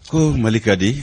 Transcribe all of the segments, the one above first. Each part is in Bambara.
Ko Mali ka di,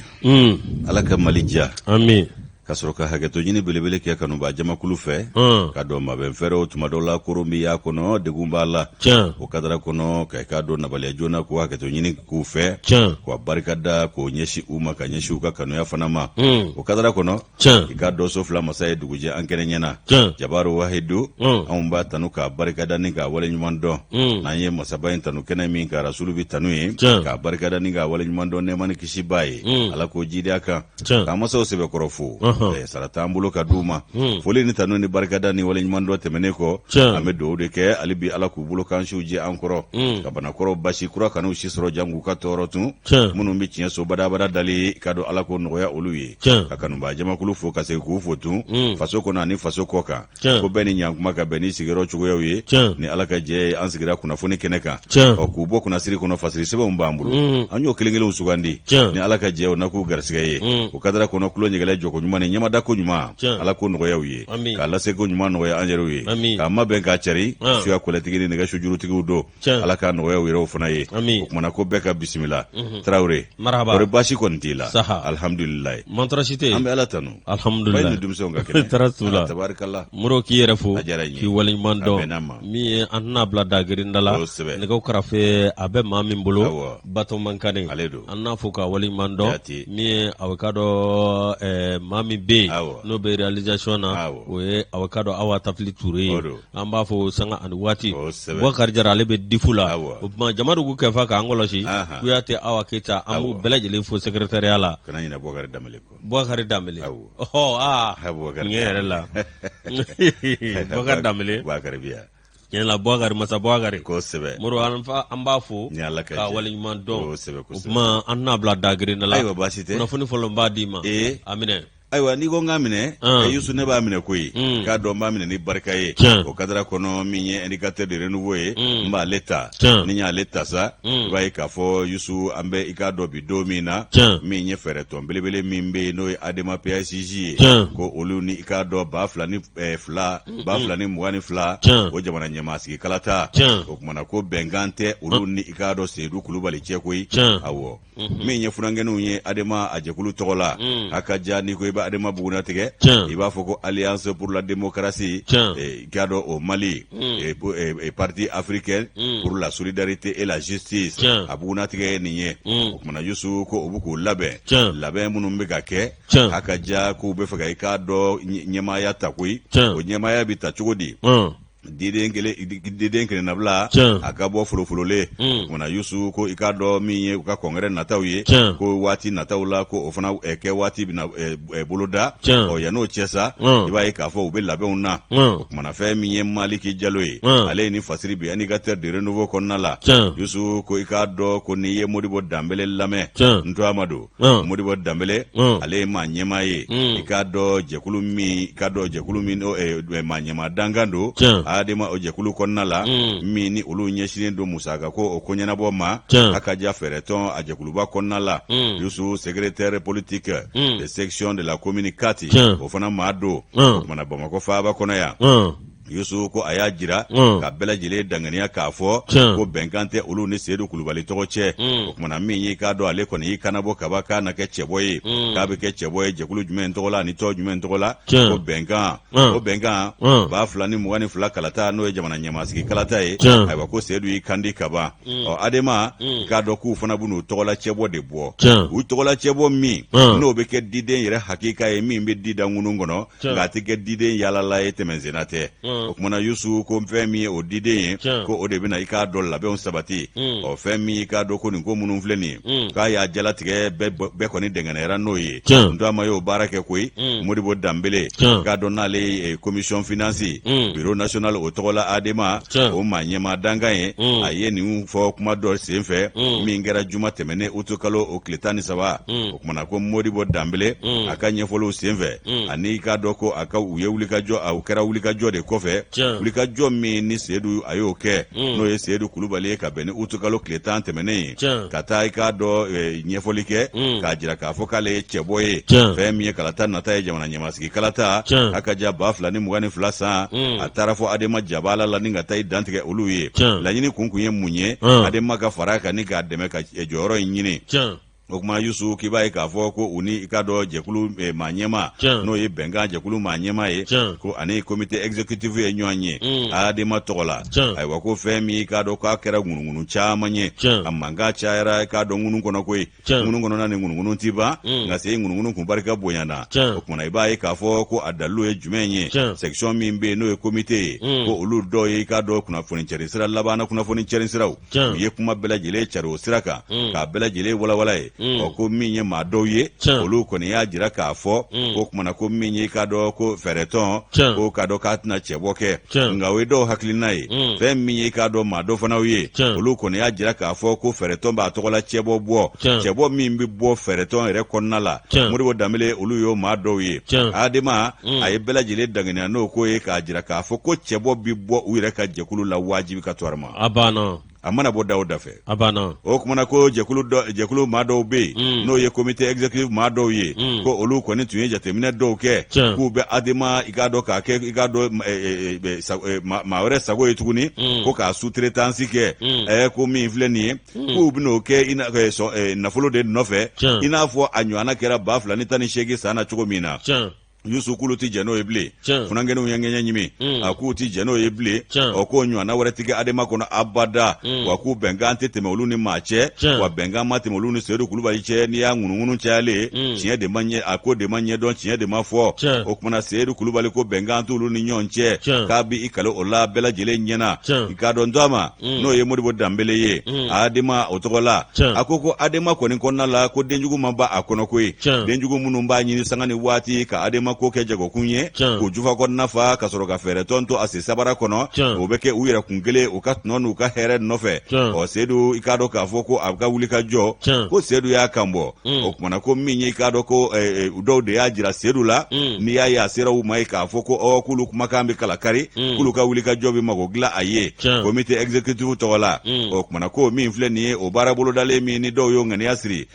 Ala ka Mali diya, ami, ka sɔrɔ ka hakɛto ɲini belebele kɛ kanubaa jamakulu fɛ, k'a dɔn mabɛn fɛɛrɛw tuma dɔw la koron bɛ y'a kɔnɔ, degun b'a la, tiɲɛ, o kadara kɔnɔ ka i k'a dɔn nabaliya joona k'o hakɛto ɲini k'u fɛ, tiɲɛ, k'u barika da k'o ɲɛsin u ma ka ɲɛsin u ka kanuya fana ma, o kadara kɔnɔ, tiɲɛ, i k'a dɔn so fila masa ye dugujɛ an kɛnɛ ɲɛna, tiɲɛ, jabaru wahidu, anw b'a tanu k'a barikada ni k'a waleɲuman dɔn, n'an ye masaba in tanu kɛnɛ min kan rasulu bi tanu ye, Tiɲɛ. k'a barikada ni k'a waleɲuman dɔn nɛɛma ni kisi b'a ye, Ala k'o jidi a kan, Tiɲɛ. k'an masaw sɛbɛkɔrɔ fo, sara t'an bolo ka d'u ma, foli ni tanu ni barikada ni waleɲuman dɔn tɛmɛnen kɔ, Tiɲɛ. an bɛ dugawu de kɛ hali bi Ala k'u bolo kan siw jɛ an kɔrɔ, ka banakɔrɔw basi kura kan'u si sɔrɔ jan k'u ka tɔɔrɔ tun, Tiɲɛ. minnu bɛ tiɲɛ so badabada dali k'a dɔn Ala k'o nɔgɔya olu ye, Tiɲɛ. ka kanubaa jamakulu fo ka segin k'u fo tun, faso kɔnɔ ani faso kɔ kan, Tiɲɛ. ko bɛɛ ni ɲankuma ka bɛn ni sigiyɔrɔ cogoyaw ye, Tiɲɛ. ni Ala ka jɛ ye an sigira kunnafoni kɛnɛ kan, Tiɲɛ. ɔ k'u bɔ kunnasiri kɔnɔ fasiri sɛbɛnw b'an bolo, an y'o kelen kelenw sugandi, Tiɲɛ. ni Ala ka jɛ o na k'u garisɛgɛ ye, o kadara kɔnɔ tulo ɲɛgɛlɛ jɔko ɲuman ni ɲɛmadako ɲuman, Tiɲɛ. Ala k'o nɔgɔya u ye, Ami. k'a laseko ɲuman nɔgɔya an yɛrɛw ye, Ami. k'a mabɛn k'a cari, suya kɔlɛtigi ni nɛgɛ sujurutigiw don, Tiɲɛ. Ala k'a nɔgɔya u yɛrɛw fana ye, Ami. o kumana ko bɛɛ ka bisimila, Tarawele, Marhaba. kɔri baasi kɔni t'i la, Saha. alhamdulilayi, Mantɔrɔ si tɛ an yen. bɛ Ala tanu, Alhamdulilayi. Ba ni denmisɛnw ka kɛnɛ. Tara t'u la. Ala tabarikala. Moro k'i yɛrɛ fo A diyara n ye. k'i waleɲuman A dɔn bɛnna ma. min ye an tɛna bila dagirinda la Kosɛbɛ. nɛgɛw karafe a bɛ maa min bolo Awɔ. bato man kane Ale don. an n'a fo ka waleɲuman dɔn Jate. min ye a ka dɔn maa min bɛ yen Awɔ. n'o bɛ réalisation na Awɔ. o ye a ka dɔn Awa Tafili Ture ye O don. an b'a fo sanga ani waati Kosɛbɛ. Bubakari Jara ale bɛ difu la Awɔ. o tuma Jamadu kɛfa k'an kɔlɔsi Ahan. Kuyate Awa Keyita an b'u Awɔ. bɛɛ lajɛlen fo secrétariat la Kana ɲinɛ Bubakari Danbele kɔ. Bubakari Danbele Awɔ. ɔhɔ aa Ha, Bubakari ɲɛ yɛrɛ la Bubakari Danbele Bubakari bi yan. tiɲɛ la Bubakari masa Bubakari Kosɛbɛ. Moro an fa an b'a fo Ni Ala ka k'a jɛ. waleɲuman dɔn Kosɛbɛ, o kosɛbɛ. tuma an tɛna bila dagirinda la Ayiwa, baasi tɛ. kunnafoni fɔlɔ n b'a d'i ma Ee. a minɛ Ayiwa n'i ko n k'a minɛ Yusu ne b'a minɛ koyi k'a dɔn n b'a minɛ ni barika ye Tiɲɛ. o kadara kɔnɔ min ye indicateur de renouveau ye n b'ale ta Tiɲɛ. ni n y'ale ta sa i b'a ye k'a fɔ Yusu an bɛ i k'a dɔn bi don min na Tiɲɛ. min ye fɛɛrɛ tɔn belebele min bɛ yen n'o ye ADEMA PASJ ye Tiɲɛ. ko olu ni i k'a dɔn 2022 Tiɲɛ. o jamana ɲɛmaa sigi kalata Tiɲɛ. o kumana ko bɛnkan tɛ olu ni i k'a dɔn Seyidu Kulubali cɛ koyi Tiɲɛ. awɔ min ye funankɛninw ye ADEMA a jɛkulu tɔgɔ la a ka ja n'i ko i bɛ ADEMA bugunnatigɛ Tiɲɛ. i b'a fɔ ko Alliance pour la démocratie Tiɲɛ. i k'a dɔn au Mali parti africain pour la solidarité et la justice Tiɲɛ. a bugunnatigɛ ye nin ye o kumana Yusu ko u bɛ k'u labɛn Tiɲɛ. labɛn minnu bɛ ka kɛ Tiɲɛ. a ka ja k'u bɛ fɛ ka i k'a dɔn ɲɛmaaya ta koyi Tiɲɛ. o ɲɛmaaya bɛ ta cogo di diden kelen diden kelennabila Tiɲɛ. a ka bɔ folofololen kumana Yusu ko i k'a dɔn min ye u ka congrès nataw ye Tiɲɛ. ko waati nataw la ko o fana kɛ waati bɛna boloda Tiɲɛ. ɔ yann'o cɛ sa i b'a ye k'a fɔ u bɛ labɛnw na o kumana fɛn min ye Maliki Jalo ye ale ye nin fasiri bi indicateur de renouveau kɔnɔna la Tiɲɛ. Yusu ko i k'a dɔn ko n'i ye Modibo Danbele lamɛn Tiɲɛ. n tɔgɔ ma don Modibo Danbele ale ye maa ɲɛmaa ye i k'a dɔn jɛkulu min i k'a dɔn jɛkulu min maa ɲɛmaa dankan don Tiɲɛ. ADEMA o jɛkulu kɔnɔna la min ni olu ɲɛsinnen don musaka ko o ko ɲɛnabɔ ma a ka ja fɛɛrɛtɔn a jɛkuluba kɔnɔna la Yusu secrétaire politique de section de la commune 4 Tiɲɛ. o fana maa don o kumana Bamakɔ faaba kɔnɔ yan Yusu ko a y'a jira ka bɛɛ lajɛlen danganiya k'a fɔ Tiɲɛ. ko bɛnkan tɛ olu ni Seyidu Kulubali tɔgɔ cɛ o kumana min y'i k'a dɔn ale kɔni y'i kanabɔ kaba k'a na kɛ cɛbɔ ye k'a bɛ kɛ cɛbɔ ye jɛkulu jumɛn tɔgɔ la ani tɔn jumɛn tɔgɔ la Tiɲɛ. ko bɛnkan o bɛnkan 2022 kalata n'o ye jamana ɲɛmaasigi kalata ye Tiɲɛ. ayiwa ko Seyidu y'i kandi kaban ɔ ADEMA k'a dɔn k'u fana bɛn'u tɔgɔla cɛbɔ de bɔ Tiɲɛ. u tɔgɔla cɛbɔ min n'o bɛ kɛ diden yɛrɛ hakika ye min bɛ di da ŋunu kɔnɔ Tiɲɛ. nka a tɛ kɛ diden yaalala ye tɛmɛnsenna tɛ o kumana Yusu ko fɛn min ye o diden ye Tiɲɛ. ko o de bɛna i k'a dɔn labɛnw sabati ɔ fɛn min i k'a dɔn ko nin ko minnu filɛ nin ye k'a y'a jalatigɛ bɛɛ kɔni dɛngɛnɛyara n'o ye Tiɲɛ. n t'a ma y'o baara kɛ koyi Modibo Danbele Tiɲɛ. k'a dɔn n'ale ye commission finance bureau national o tɔgɔ la ADEMA Tiɲɛ. o maa ɲɛmaa dankan ye a ye nin fɔ kuma dɔ senfɛ min kɛra juma tɛmɛnen utu kalo o tile 13 o kumana ko Modibo Danbele a ka ɲɛfɔliw senfɛ ani i k'a dɔn ko a ka u ye wulikajɔ a kɛra wulikajɔ de kɔfɛ Tiɲɛ. wulikajɔ min ni Seyidu a y'o kɛ n'o ye Seyidu Kulubali ye ka bɛn ni utu kalo tile 10 tɛmɛnen ye Tiɲɛ. ka taa i k'a dɔn ɲɛfɔli kɛ k'a jira k'a fɔ k'ale ye cɛbɔ ye Tiɲɛ. fɛn min ye kalata nata ye jamana ɲɛmasigi kalata Tiɲɛ. a ka ja 2022 san a taara fɔ ADEMA jabala la ni ka taa i dantigɛ olu ye Tiɲɛ. laɲini kun ye mun ye ADEMA ka fara a kan ni k'a dɛmɛ ka jɔyɔrɔ in ɲini Tiɲɛ. O kuma Yusu, k'i b'a ye k'a fɔ ko u ni i k'a dɔn jɛkulu maa ɲɛmaa, n'o ye bɛnkan jɛkulu maa ɲɛmaa ye, ko ani comité exécutif ye ɲɔgɔn ye Adema tɔgɔ la. Ayiwa, ko fɛn min i k'a dɔn k'a kɛra ŋunuŋunu caman ye, a mankan cayara i k'a dɔn ŋunu kɔnɔ koyi. Ŋunu kɔnɔna ni ŋunuŋunu ti ban, nka se ŋunuŋunu kun barika bonyana. O kumana i b'a ye k'a fɔ ko a dalilu ye jumɛn ye? Section min bɛ yen, n'o ye comité ye, ko olu dɔw ye i k'a dɔn kunnafoni cari sira labanna, kunnafoni cari siraw, u ye kuma bɛɛ lajɛlen cari o sira kan, k'a bɛɛ lajɛlen walawala ye. Ɔ, ko min ye maa dɔw ye, olu kɔni y'a jira k'a fɔ ko kumana ko min ye i k'a dɔn ko fɛɛrɛtɔn ko k'a dɔn k'a tɛna cɛbɔ kɛ, nka o ye dɔw hakilina ye. Fɛn min ye i k'a dɔn maa dɔ fana ye, olu kɔni y'a jira k'a fɔ ko fɛɛrɛtɔn b'a tɔgɔla cɛbɔ bɔ, cɛbɔ min bɛ bɔ fɛɛrɛtɔn yɛrɛ kɔnɔna la. Modibo Danbele, olu y'o maa dɔw ye. Adema a ye bɛɛ lajɛlen danganiya n'o ko ye, k'a jira k'a fɔ ko cɛbɔ bɛ bɔ u yɛrɛ ka jɛkulu la wajibi ka to ma. A banna. A mana bɔ da o da fɛ. A banna. O kumana ko jɛkulu maa dɔw bɛ yen, n'o ye comité exécutif maa dɔw ye, ko olu kɔni tun ye jateminɛ dɔw kɛ, k'u bɛ Adema i k'a dɔn k'a kɛ i k'a dɔn maa wɛrɛ sago ye tuguni, ko k'a sous-traitance kɛ. Ko min filɛ nin ye, k'u bɛn'o kɛ nafolo de nɔfɛ, i n'a fɔ a ɲɔgɔnna kɛra 2018 san na cogo min na. Yusu, k'olu tɛ jɛn n'o ye bilen. Funankɛninw ye ŋɛɲɛ ɲimi, a k'u tɛ jɛn n'o ye bilen. Ɔ, k'o ɲɔgɔnna wɛrɛ tɛ kɛ Adema kɔnɔ abada. Wa k'u bɛnkan tɛ tɛmɛ olu ni maa cɛ, wa bɛnkan ma tɛmɛ olu ni Seyidu Kulubali cɛ. N'i y'a ŋunuŋunu cayalen, tiɲɛ de ma ɲɛ, a ko de ma ɲɛdɔn, tiɲɛ de ma fɔ. O kumana Seyidu Kulubali ko bɛnkan t'olu ni ɲɔgɔn cɛ, k'a bɛ i kali o la bɛɛ lajɛlen ɲɛna. I k'a dɔn to a ma, n'o ye Modibo Danbele ye Adema o tɔgɔ la, a ko Adema kɔni kɔnɔna la, ko denjugu ma ban a kɔnɔ koyi. Denjugu minnu b'a ɲini sanga ni waati ka Adema ko kɛ jagokun ye, k'u jufa kɔnɔna fa ka sɔrɔ ka fɛɛrɛtɔn to a sen sabara kɔnɔ, o bɛ kɛ u yɛrɛ kun kelen, u ka tɔnɔ n'u ka hɛrɛ nɔfɛ. Ɔ, Seyidu, i k'a dɔn k'a fɔ ko a ka wuli ka jɔ, ko Seyidu y'a kan bɔ. O kumana ko min ye i k'a dɔn ko dɔw de y'a jira Seyidu la, n'i y'a ye a sera u ma ye k'a fɔ ko ɔ, k'olu kumakan bɛ kalakari, k'olu ka wuli ka jɔ bɛ mago dilan a ye comité exécutif tɔgɔ la. O kumana ko min filɛ nin ye, o baara bolodalen min ni dɔw y'o ŋaniya siri,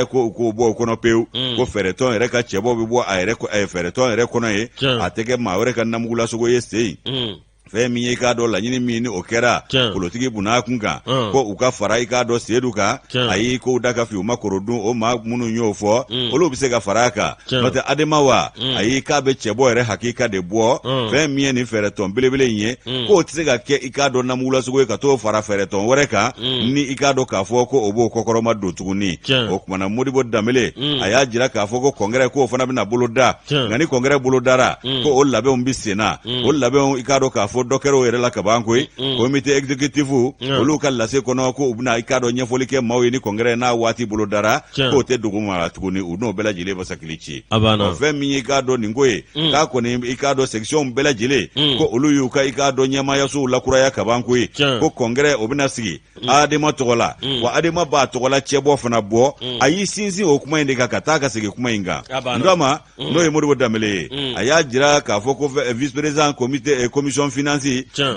ko u k'o bɔ o kɔnɔ pewu, ko fɛɛrɛtɔn yɛrɛ ka cɛbɔ bɛ bɔ a yɛrɛ fɛɛrɛtɔn yɛrɛ kɔnɔ ye, a tɛ kɛ maa wɛrɛ ka namugulasogo ye sen. Fɛn min ye i k'a dɔn laɲini min ni o kɛra kolotigi bunna kun kan, ko u ka fara i k'a dɔn Seyidu kan, ayi, k'o da ka fi u ma koro dun. O maa minnu y'o fɔ, olu bɛ se ka fara a kan. N'o tɛ Adema wa, ayi, k'a bɛ cɛbɔ yɛrɛ hakika de bɔ. Fɛn min ye nin fɛɛrɛtɔn belebele in ye, k'o tɛ se ka kɛ i k'a dɔn namugulasogo ye ka t'o fara fɛɛrɛtɔn wɛrɛ kan, ni i k'a dɔn k'a fɔ ko o b'o kɔkɔrɔma don tuguni. O kumana Modibo Danbele a y'a jira k'a fɔ ko kɔngɛrɛ k'o fana bɛna boloda, nka ni kɔngɛrɛ bolodara, ko o labɛnw bɛ sen na. O labɛnw, i k'a dɔn k'a fɔ dɔ kɛra o yɛrɛ la kaban koyi. Comité exécutif, olu ka lase kɔnɔ, ko u bɛna i k'a dɔn ɲɛfɔli kɛ maaw ye ni kɔngɛrɛ n'a waati bolodara, k'o tɛ dogo maa la tuguni, u n'o bɛɛ lajɛlen basakili ci. Fɛn min ye i k'a dɔn nin ko ye, k'a kɔni i k'a dɔn section bɛɛ lajɛlen, ko olu y'u ka i k'a dɔn ɲɛmaayasow lakuraya kaban koyi, ko kɔngɛrɛ o bɛna sigi Adema tɔgɔ la, wa Adema b'a tɔgɔ la cɛbɔ fana bɔ. A y'i sinsin o kuma in de kan ka taa ka segin kuma in kan. N ma, n'o ye Modibo Danbele ye, a y'a jira k'a fɔ ko vice président comité commission finance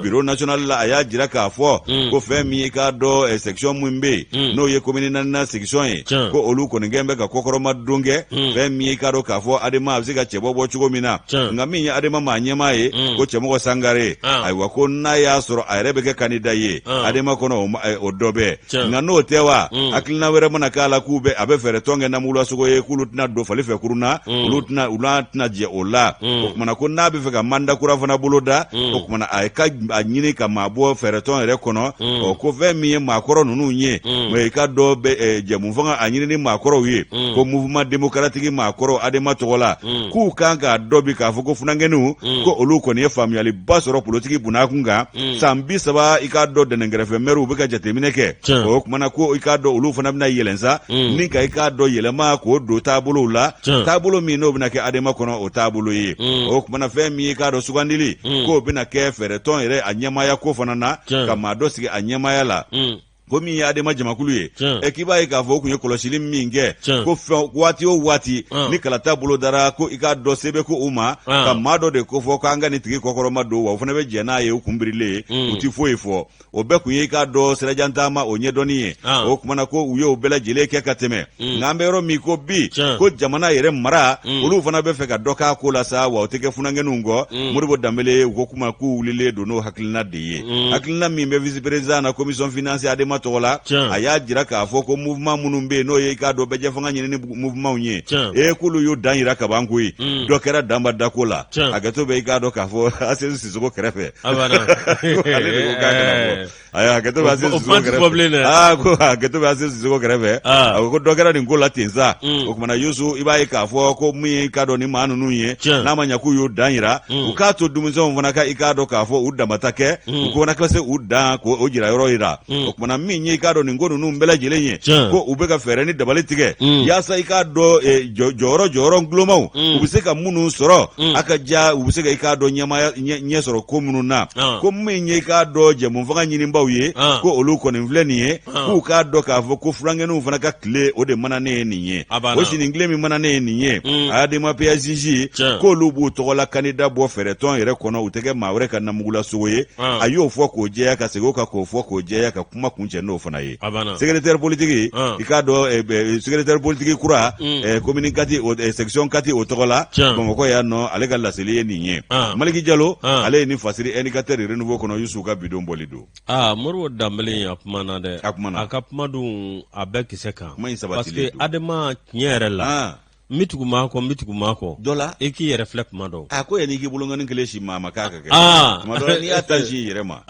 bureau national la, a y'a jira k'a fɔ ko fɛn min ye k'a dɔn section min bɛ yen, n'o ye commune naaninan section ye, ko olu kɔni kɛlen bɛ ka kɔkɔrɔma don kɛ. Fɛn min ye k'a dɔn k'a fɔ Adema a bɛ se ka cɛbɔ bɔ cogo min na, nka min ye Adema maa ɲɛmaa ye, ko Cɛmɔgɔ Sangare, ayiwa, ko n'a y'a sɔrɔ a yɛrɛ bɛ kɛ candidat ye Adema kɔnɔ, o dɔ bɛ, nka n'o tɛ wa, hakilina wɛrɛ mana k'a la k'u bɛ a bɛ fɛɛrɛ tɔn kɛ namugulasogo ye, k'olu tɛna don fali fɛ kurun na, olu tɛna u n'a tɛna jɛ o la. O kumana ko n'a bɛ fɛ ka mandat kura fana boloda, o kumana a ka a ɲini ka maa bɔ fɛɛrɛtɔn yɛrɛ kɔnɔ. Ɔ, ko fɛn min ye maakɔrɔ ninnu ye, i ka dɔ bɛ jɛmufanga a ɲini ni maakɔrɔw ye, ko mouvement démocratique maakɔrɔw Adema tɔgɔ la, k'u kan k'a dɔn bi k'a fɔ ko funankɛninw, ko olu kɔni ye faamuyaliba sɔrɔ politiki bunakun kan. San 30, i k'a dɔn dɛnɛnkɛrɛfɛ mɛriw bɛ ka jateminɛ kɛ. O kumana ko i k'a dɔn olu fana bɛna yɛlɛn sa, ni ka i k'a dɔn yɛlɛma k'o don taabolow la, taabolo min n'o bɛna kɛ Adema kɔnɔ, o taabolo ye. O kumana fɛn min ye k'a dɔn sugandili, k'o bɛna kɛ fɛɛrɛtɔn yɛrɛ a ɲɛmaaya ko fana na, ka maa dɔ sigi a ɲɛmaaya la. Ko min ye Adema jamakulu ye, ɛ, k'i b'a ye k'a fɔ o tun ye kɔlɔsili min kɛ, ko fɛn waati o waati ni kalata bolodara, ko i k'a dɔn se bɛ ko u ma ka maa dɔ de kofɔ k'an ka nin tigi kɔkɔrɔma don, wa o fana bɛ jɛn n'a ye, u kun birilen ye, u ti foyi fɔ. O bɛɛ kun ye i k'a dɔn sirajantaama o ɲɛdɔnni ye. O kumana ko u y'o bɛɛ lajɛlen kɛ ka tɛmɛ, nka an bɛ yɔrɔ min ko bi, ko jamana yɛrɛ mara, olu fana bɛ fɛ ka dɔ k'a ko la sa, wa o tɛ kɛ funankɛninw kɔ. Modibo Danbele, u ko kuma k'u wulilen don n'o hakilina de ye, hakilina min bɛ vice président na commission finance Adema. ADEMA tɔgɔ la a y'a jira k'a fɔ ko mouvement minnu bɛ yen n'o ye i k'a dɔn bɛɛjɛfanga ɲinini mouvement ye e k'olu y'u dan yira kaban koyi mm. dɔ kɛra danba dako la hakɛto bɛ i k'a dɔn k'a fɔ Asesu Sisoko kɛrɛfɛ ale de ko k'a kana bɔ ayi hakɛto bɛ Asesu Sisoko kɛrɛfɛ aa ko hakɛto bɛ Asesu Sisoko kɛrɛfɛ a ko dɔ kɛra nin ko la ten sa mm. o kumana Yusu i b'a ye k'a fɔ ko min ye i k'a dɔn ni maa ninnu ye n'a ma ɲɛ k'u y'u dan yira mm. u k'a to denmisɛnw fana ka i k'a dɔn k'a fɔ u damata kɛ u ko fana ka se u dan k'o jira yɔrɔ yira o kumana min ye i k'a dɔn nin ko ninnu bɛɛ lajɛlen ye ko u bɛ ka fɛɛrɛ ni dabali tigɛ yaasa i k'a dɔn eh, jɔyɔrɔ jɔyɔrɔ gulomaw u bɛ se ka minnu sɔrɔ a ka ja u bɛ se ka i k'a dɔn ɲɛmaaya ɲɛ sɔrɔ ko minnu na ko min ye i k'a dɔn jɛmufanga ɲininbaw ye ko olu kɔni filɛ nin ye k'u k'a dɔn k'a fɔ ko furankɛninw fana ka tile o de mana ne ye nin ye o sini tile min mana ne ye nin ye ADEMA PASJ k'olu b'u tɔgɔla kandida bɔ fɛɛrɛtɔn yɛrɛ kɔnɔ u tɛ kɛ maa wɛrɛ ka namugulasogo ye a y'o fɔ k'o jɛya ka segin o kan k'o fɔ k'o jɛya ka kuma kuncɛ n'o fana ye secrétaire politique i k'a dɔn secrétaire politique kura commune 4 section 4 o tɔgɔ la Bamakɔ yan nɔ ale ka laseli ye nin ye Maliki Jalo ale ye nin fasiri indicateur renouveau kɔnɔ Yusu ka bidon bɔli don Aa Modibo Danbele a kumana dɛ a kumana a ka kuma dun a bɛ kisɛ kan kuma in sabatilen parce que ADEMA tiɲɛ yɛrɛ la n bɛ tugu maa kɔ n bɛ tugu maa kɔ dɔ la i k'i yɛrɛ filɛ kuma dɔw a ko yanni i k'i bolonkɔni kelen si maa ma k'a ka kɛ tuma dɔ la n'i y'a ta si i yɛrɛ ma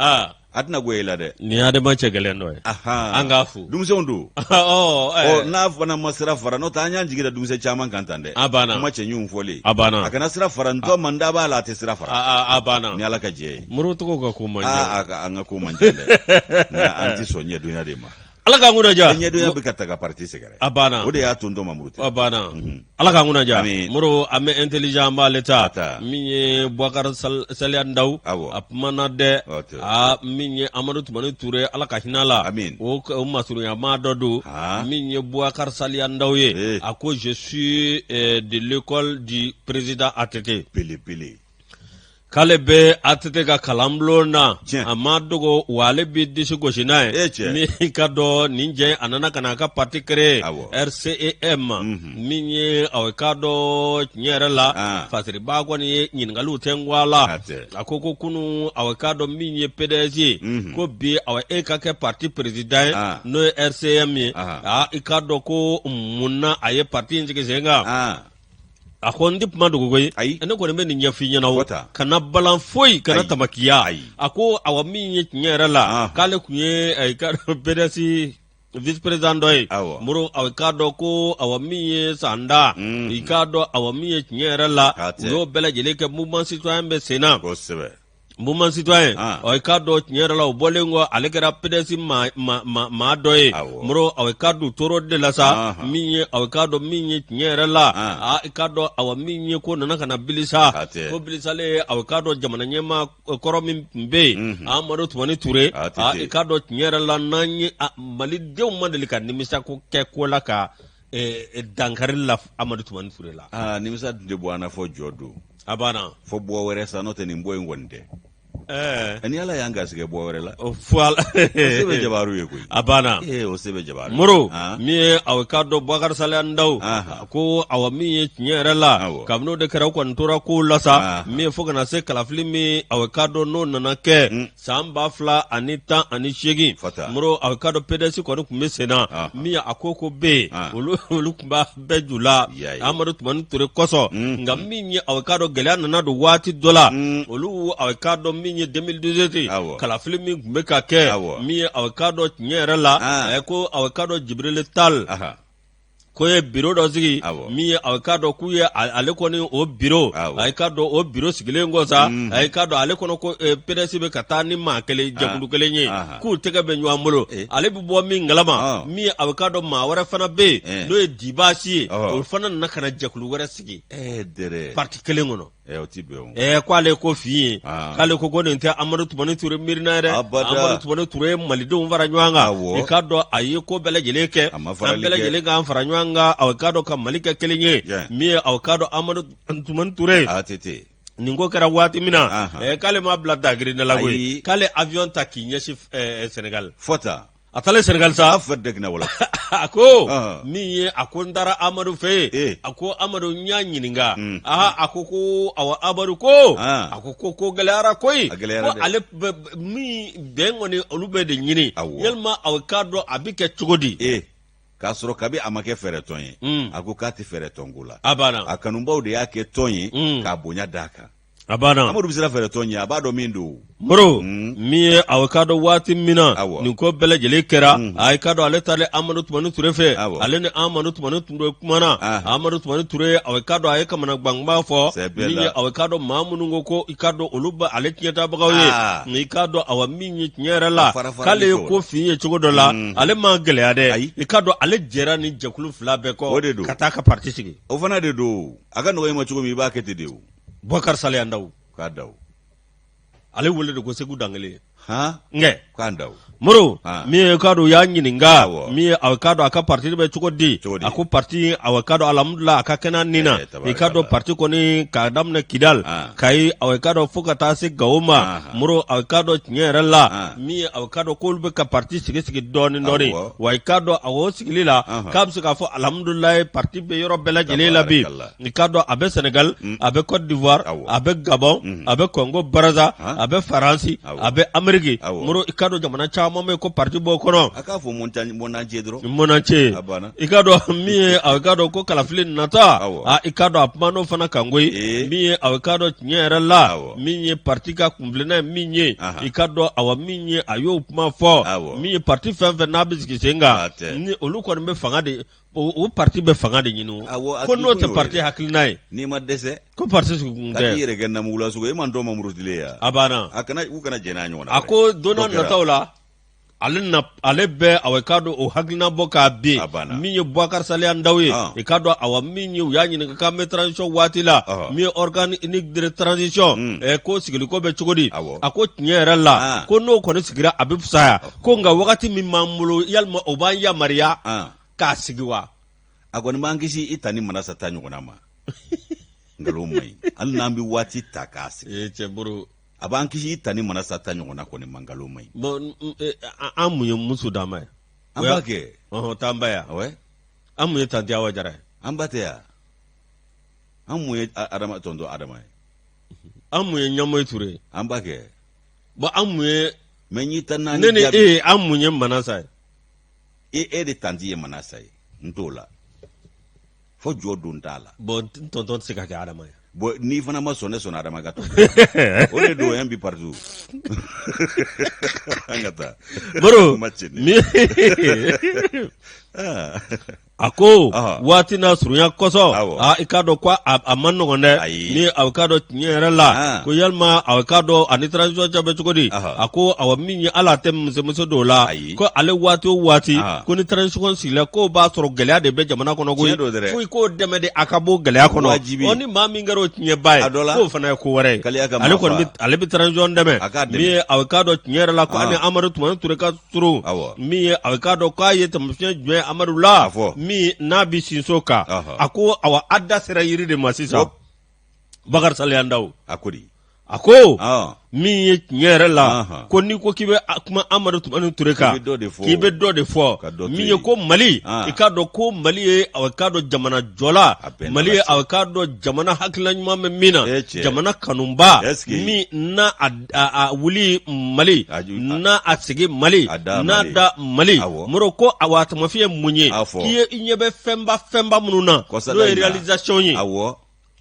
a tɛna goya i la dɛ nin ye ADEMA cɛ gɛlɛn dɔ ye an k'a fo denmisɛnw don ɔ n'a fana ma sira fara n'o tɛ an y'an jigi da denmisɛn caman kan tan dɛ a banna kuma cɛɲuw fɔlen a banna a kana sira fara n tɔ man da b'a la a tɛ sira fara a banna ni ala ka jɛ ye Modibo tɔgɔw ka ko man ca an ka ko man ca dɛ nka an tɛ sɔn ɲɛdonya de ma Ala k'an kunna diya ɲɛdonya bɛ ka ta ka parti sɛgɛrɛ a banna o de y'a to n tɔ ma muruti a banna ala k'an kunna diya Modibo an bɛ intelligent an b'ale ta min ye Bubakari Saliya Ndaw a kumana dɛ a min ye Amadu Tumani Ture ala ka hinɛ la o masurunyamaa dɔ don min ye Bubakari Saliya Ndaw ye a ko je suis eh, de l'école du président ATT belebele k'ale bɛ ATT ka kalanbulon na a ma dogo wa ale bɛ disi gosi n'a ye min ka dɔn nin jɛ a nana ka na a ka parti créer RCEM mhm. min ye aw k'a dɔn tiɲɛ yɛrɛ la ah. fasiriba kɔni ye ɲininkaliw tɛ n a la a ko ko kunun aw k'a dɔn min ye PDS ye mhm. ko bi aw e ka kɛ parti président ye ah. n'o ye RCEM ye aa i k'a dɔn ko mun na a ye parti in sigi sen kan ah. a ko n tɛ kuma dogo koyi ayi ne kɔni bɛ nin ɲɛf'i ɲɛna o kana balan foyi kana tamakiya a ko awa min ye tiɲɛ yɛrɛ la ah. k'ale tun ye eh, PDS vice président dɔ ye Moro aw k'a dɔn ko awa min ye sanda mm. i k'a dɔn awa min ye tiɲɛ yɛrɛ la u y'o bɛɛ lajɛlen kɛ mouvement citoyen bɛ sen na mouvement citoyen ah. ɔ i k'a dɔn tiɲɛ yɛrɛ la o bɔlen kɔ ale kɛra PDS maa dɔ ye Moro aw k'a dɔn toro de la sa ah. min ye aw k'a dɔn min ye tiɲɛ yɛrɛ la ah. i k'a dɔn awa min ye ko nana ka na bilisa ko bilisalen aw k'a dɔn jamana ɲɛmaa kɔrɔ min tun bɛ yen mhm. Amadu Tumani Ture i k'a dɔn tiɲɛ yɛrɛ la n'an ye malidenw ma deli ka nimisa ko kɛ ko la ka eh, eh, dankari la Amadu Tumani Ture la aa nimisa dun tɛ bɔ an na fɔ jɔ don a banna fɔ bɔ wɛrɛ sa n'o tɛ nin bɔ in kɔni tɛ ɛɛ ni ala y'an garisɛgɛ bɔ wɛrɛ la o fo ala o se bɛ jabaru ye koyi a banna ee o se bɛ jabaru Moro Ah. min ye aw k'a dɔn Bubakari Saliya Ndaw Aha. a ko awa min ye tiɲɛ yɛrɛ la Awɔ. kabini o de kɛra u kɔni tora kow la sa Aha. min ye fo ka na se kalafili min aw k'a dɔn n'o nana kɛ san 2018 Fata. Moro aw k'a dɔn PDS kɔni tun bɛ sen na Aha. min ye a ko ko bɛ yen Ah. olu olu tun b'a bɛɛ ju la Ya ye. Amadu Tumani Ture kosɔn Mm. nka min ye aw k'a dɔn gɛlɛya nana don waati dɔ la Mm. olu aw k'a dɔn min ye 2018 Awɔ. kalafili min tun bɛ ka kɛ Awɔ. min ye aw k'a dɔn tiɲɛ yɛrɛ la Ah. ɛ ko aw k'a dɔn Jibirili Tal Aha. ko ye biro dɔ sigi min ye a k'a dɔn k'u ye ale kɔni o biro a k'a dɔn o biro sigilen kɔ sa mm. a k'a dɔn ale kɔnɔ ko eh, PDS bɛ ka taa ni maa kelen ah. jɛkulu kelen ye k'u tɛgɛ bɛ ɲɔgɔn bolo eh. ale bɛ bɔ min kalama ah. min ye a k'a dɔn maa wɛrɛ fana bɛ yen eh. n'o ye Dibasi ye o fana nana ka na jɛkulu wɛrɛ sigi parti kelen kɔnɔ Eh, o ti bɛn o. Eh, ko ale ko fin ye Ah. k'ale ko ko nin tɛ Amadu Tumani Ture miirina ye dɛ Abada. Amadu Tumani Ture ye malidenw fara ɲɔgɔn kan Awɔ. i k'a dɔn a ye ko bɛɛ lajɛlen kɛ A ma an farali bɛɛ kɛ. lajɛlen k'an fara ɲɔgɔn kan aw k'a dɔn ka Mali kɛ kelen ye Yeah. min ye aw k'a dɔn Amadu Tumani Ture ATT. nin ko kɛra waati min na Ahan. eh, k'ale ma bila dagirinda la koyi Ayi. k'ale avion ta k'i ɲɛsin eh, Senegal Fɔta. A taalen Senegal sa a fɛ dɛgina wala a ko min ye a ko n taara Amadu fɛ yen a ko Amadu n y'a ɲininka mm. aa a ko ko awa Amadu ko a ko ko ko gɛlɛyara koyi ko ale min bɛn kɔni olu bɛ de ɲini yalima aw k'a dɔn a bɛ kɛ cogo di k'a sɔrɔ kabi a ma kɛ fɛɛrɛtɔn ye mm. a ko k'a tɛ fɛɛrɛtɔn ko la a banna a kanubaw de y'a kɛ tɔn ye mm. k'a bonya d'a kan a banna amadu bɛ siran fɛɛrɛtɔn ɲɛ a b'a dɔn min don moro mm. min ye aw k'a dɔn waati min na nin ko bɛɛ lajɛlen kɛra mm. a k'a dɔn ale taalen amadu tumani ture fɛ ale ni amadu tumani ture kumana ah. amadu tumani ture aw k'a dɔn a ye kamanaganba fɔ min ye aw k'a dɔn maa minnu ko ko i k'a dɔn olu bɛ ale tiɲɛtabagaw ye ah. i k'a dɔn awa min ye tiɲɛ yɛrɛ la k'ale ye ko fin ye cogo dɔ la mm. ale ma gɛlɛya dɛ i k'a dɔn ale jɛra ni jɛkulu fila bɛɛ kɔ ka taa ka parti sigi o fana de don a ka nɔgɔ i ma cogo min i b'a kɛ ten de o Bubakari Saliya Ndaw k'a daw ale wele de ko Segu Dankele han nkɛ k'an daw Moro min ye k'a dɔn u y'a ɲininka min ye a k'a dɔn a ka parti bɛ cogo di a ko parti a k'a dɔn alhamdulila a ka kɛnɛ nin na i k'a dɔn parti kɔni k'a daminɛ Kidal Kayi a k'a dɔn fo ka taa se Gawo ma Moro a k'a dɔn tiɲɛ yɛrɛ la min ye a k'a dɔn k'olu bɛ ka parti sigi sigi dɔɔnin dɔɔnin wa i k'a dɔn a o sigili la k'a bɛ se k'a fɔ alhamdulilayi parti bɛ yɔrɔ bɛɛ lajɛlen la bi I k'a dɔn a bɛ Sénégal mm. a bɛ Côte d'Ivoire a bɛ Gabon mm. a bɛ Congo Brazza a bɛ Faransi a bɛ Amérique Moro i k'a dɔn jamana caman bɛ yen ko parti b'o kɔnɔ a k'a fɔ monde entier dɔrɔn monde entier i k'a dɔn min ye a k'a dɔn ko kalafili nata a i k'a dɔn a kuman'o fana kan koyi eh. min ye a k'a dɔn tiɲɛ yɛrɛ la min ye parti ka kunbilenna ye min ye i k'a dɔn awa min ye a y'o kuma fɔ min ye parti fɛn fɛn n'a bɛ sigi sen kan ni olu kɔni bɛ fanga de o parti bɛ fanga de ɲini ko n'o tɛ parti hakilina ye n'i ma dɛsɛ ko parti sigi kun tɛ ka t'i yɛrɛ kɛ namugula sogo e man dɔn ma murutilen ya a banna a kana u kana jɛn n'a ɲɔgɔn na a ko don n'a nataw la ale na ale bɛ awa i k'a dɔn o hakilina bɔ k'a bin min ye Bubakari Saliya Ndaw ye i k'a dɔn awa min ye u y'a ɲininka k'an bɛ transition waati la min ye organe unique de transition hmm. ko sigiliko bɛ cogo di a ko tiɲɛ yɛrɛ la ko n'o kɔni sigira a bɛ fisaya ko nka wagati min b'an bolo yalima o b'an yamaruya k'a sigi wa a kɔni b'an kisi i ta ni manasa ta ɲɔgɔnna ma nkalon man ɲi hali n'an bɛ waati ta k'a sigi ee cɛ boro a b'an kisi i ta ni manasa ta ɲɔgɔnna kɔni ma nkalon man ɲi bon eh, an mun ye muso d'an ma ye an b'a kɛ ɔhɔn t'an ba yan ouais an mun ye tanti awa jara ye an ba tɛ yan an mun ye adama tɔntɔn adama ye an mun ye ɲamoyi ture ye an b'a kɛ bon an mun ye mɛ n y'i ta naani ne ni e ye an mun ye manasa ye e e de tanti ye manasa ye n t'o la fo jɔ don t'a la bon n tɔntɔn tɛ se ka kɛ adama ye bon n'i fana ma sɔn ne sɔnna adama ka tɔntɔn o de don un but partout an ka taa baro mi ah. A ko waati n'a surunya kosɔn i k'a dɔn ko a man nɔgɔn dɛ ni a k'a dɔn tiɲɛ yɛrɛ la ko yalima a k'a dɔn ani transition cɛ bɛ cogo di a ko awa min ye ala tɛ musomuso dɔw la ko ale waati o waati ko ni transition sigila k'o b'a sɔrɔ gɛlɛya de bɛ jamana kɔnɔ koyi fo i k'o dɛmɛ de a ka bɔ gɛlɛya kɔnɔ ni maa min kɛra o tiɲɛba ye k'o fana ye ko wɛrɛ ye ale kɔni ale bɛ transition dɛmɛ min ye a k'a dɔn tiɲɛ yɛrɛ la ko ani Amadu Tumani Ture ka surun min ye a k'a dɔn k'a ye taamasiyɛn jumɛn Amadu la min n'a bɛ sinso kan a ko awa a da sera yiri de ma sisan Bakari Saliya Ndaw a ko di a ko min ye tiɲɛ yɛrɛ la ko n'i ko k'i bɛ kuma Amadu Tumani Ture kan k'i bɛ dɔ de fɔ min ye ko Mali i k'a dɔn ko Mali ye a k'a dɔn jamana jɔla Mali ye a k'a dɔn jamana hakilina ɲuman bɛ min na jamana kanuba min n'a a wuli Mali n'a a sigi Mali n'a da Mali Moro ko awa taamasiyɛn mun ye k'i ye i ɲɛ bɛ fɛnba fɛnba minnu na n'o ye réalisation ye